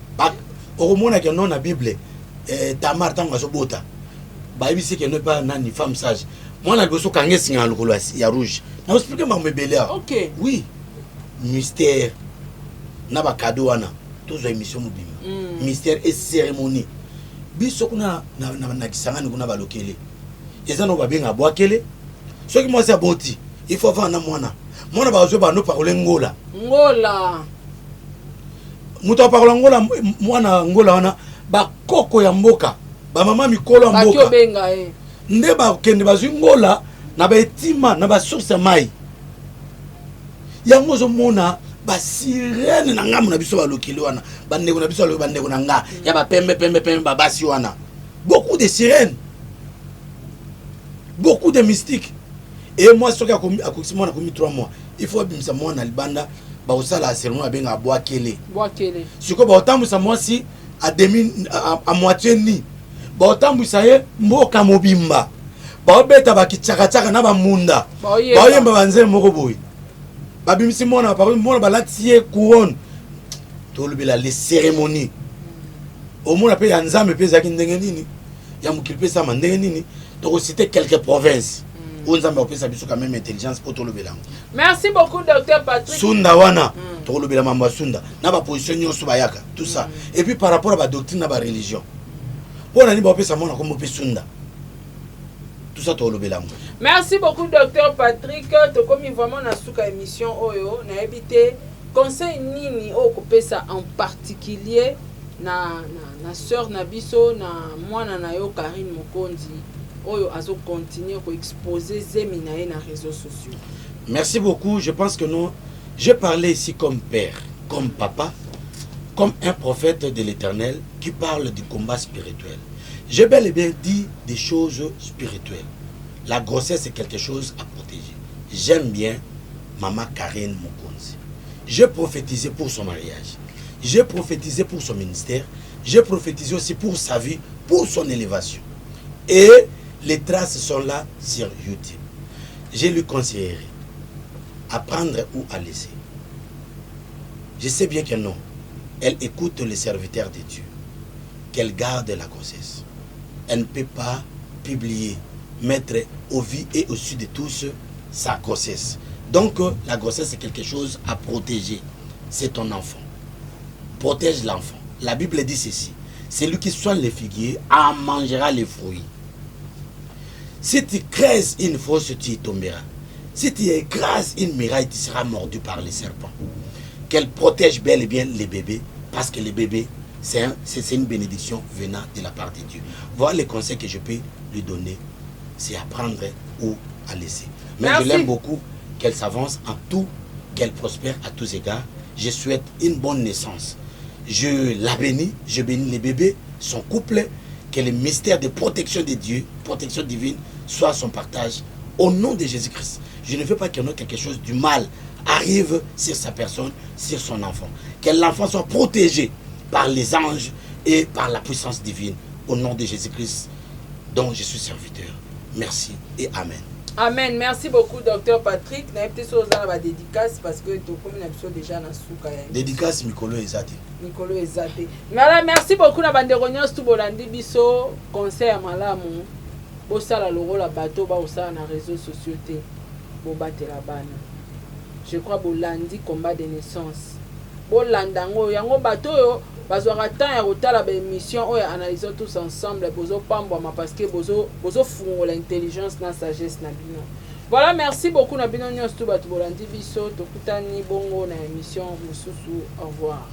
Okomona ke non na Bible eh, Tamar tango azobota bayebisi ke no epa nani femme sage mwana liboso kanga esinga na lokolo ya rouge. Na expliquer makambo ebele awa. Okay. Oui. Mystère na ba cadeau wana tozwa émission mobimba. Mystère et cérémonie. Biso kuna na, na, na Kisangani kuna balokele. Eza no babenga bwakele. Soki mwasi aboti, il faut avoir na mwana. Mwana bazwe bando parole ngola. Ngola. Moto aparola ngola mwana ngola wana bakoko ya mboka, ba mama mikolo ya mboka. Benga ye. Nde bakende bazwi ngola na ba etima na ba source ya mai. Yango ozomona ba sirène na ngambo na biso balokeli wana, bandeko na biso baloki bandeko na nga ya ba pembe pembe pembe ba basi wana. Beaucoup de sirènes. Beaucoup de mystiques. Et moi soki akokisi mwana akomi 3 mois, il faut abimisa mwana libanda bakosala cérémonie babenga bwakele. Bwakele. Sikoyo bakotambwisa mwasi à demi à moitié ni. Bakotambwisa ye mboka mobimba. Baobeta bakichakachaka na bamunda. Baoyemba banzembo moko boye. Babimisi mwana par mwana balati ye couronne. Tolobela les cérémonies. Omona pe ya Nzambe pe ezalaki ndenge nini? Ya mokili pe esama ndenge nini? Tokociter quelques provinces. Oyo Nzambe akopesa biso quand même intelligence po tolobela yango. Merci beaucoup docteur Patrick. Sunda wana tokolobela mambo ya Sunda na ba position nyonso bayaka tout ça. Et puis par rapport à ba doctrine na ba religion. Pona nini baopesa mwana kombo pe Sunda? Tout ça tolobela yango. Merci beaucoup docteur Patrick, tokomi vraiment na suka émission oyo nayebi te conseil nini oyo kopesa en particulier na na, na sœur na biso na mwana na yo Karine Mokonzi oyo azo continuer ko exposer zemi na ye na réseaux sociaux. Merci beaucoup, je pense que nous j'ai parlé ici comme père, comme papa, comme un prophète de l'Éternel qui parle du combat spirituel. J'ai bel et bien dit des choses spirituelles. La grossesse est quelque chose à protéger. J'aime bien maman Karine Mokonzi. J'ai prophétisé pour son mariage. J'ai prophétisé pour son ministère. J'ai prophétisé aussi pour sa vie, pour son élévation. Et les traces sont là sur YouTube. Je lui conseillerais à prendre ou à laisser. Je sais bien que non. Elle écoute les serviteurs de Dieu. Qu'elle garde la grossesse. Elle ne peut pas publier, mettre au vu et au su de tous sa grossesse. Donc la grossesse c'est quelque chose à protéger. C'est ton enfant. Protège l'enfant. La Bible dit ceci. Celui qui soigne les figuiers en mangera les fruits. Si tu creuses une fosse, tu y tomberas. Si tu écrases une muraille, tu seras mordu par les serpents. Qu'elle protège bel et bien les bébés, parce que les bébés, c'est une bénédiction venant de la part de Dieu. Voilà les conseils que je peux lui donner. C'est à prendre ou à laisser. Mais Merci. Je l'aime beaucoup, qu'elle s'avance en tout, qu'elle prospère à tous égards. Je souhaite une bonne naissance. Je la bénis, je bénis les bébés, son couple, que le mystère de protection de Dieu, protection divine, soit son partage. Au nom de Jésus-Christ, je ne veux pas qu'il y ait quelque chose du mal arrive sur sa personne, sur son enfant. Que l'enfant soit protégé par les anges et par la puissance divine. Au nom de Jésus-Christ, dont je suis serviteur. Merci et Amen. Amen. Merci beaucoup, docteur Patrick. Nayebi te soki oza na ba dédicace parce que tokomi na biso déjà na suka ya dédicace mikolo eza te. Mikolo eza te. Voilà, merci beaucoup na bandeko nyonso tu bolandi biso conseil ya malamu bosala lokola bato baosala na réseaux sociaux te bobatela bana. Je crois bolandi combat de naissance. Bolanda yango yango bato oyo bazwaka temps ya kotala ba émission oyo analysons tous ensemble bozopambwama parce que bozofungola intelligence na sagesse na bino. Voilà, merci beaucoup na bino nyonso tu bato bolandi biso. Tokutani bongo na émission mosusu. Au revoir.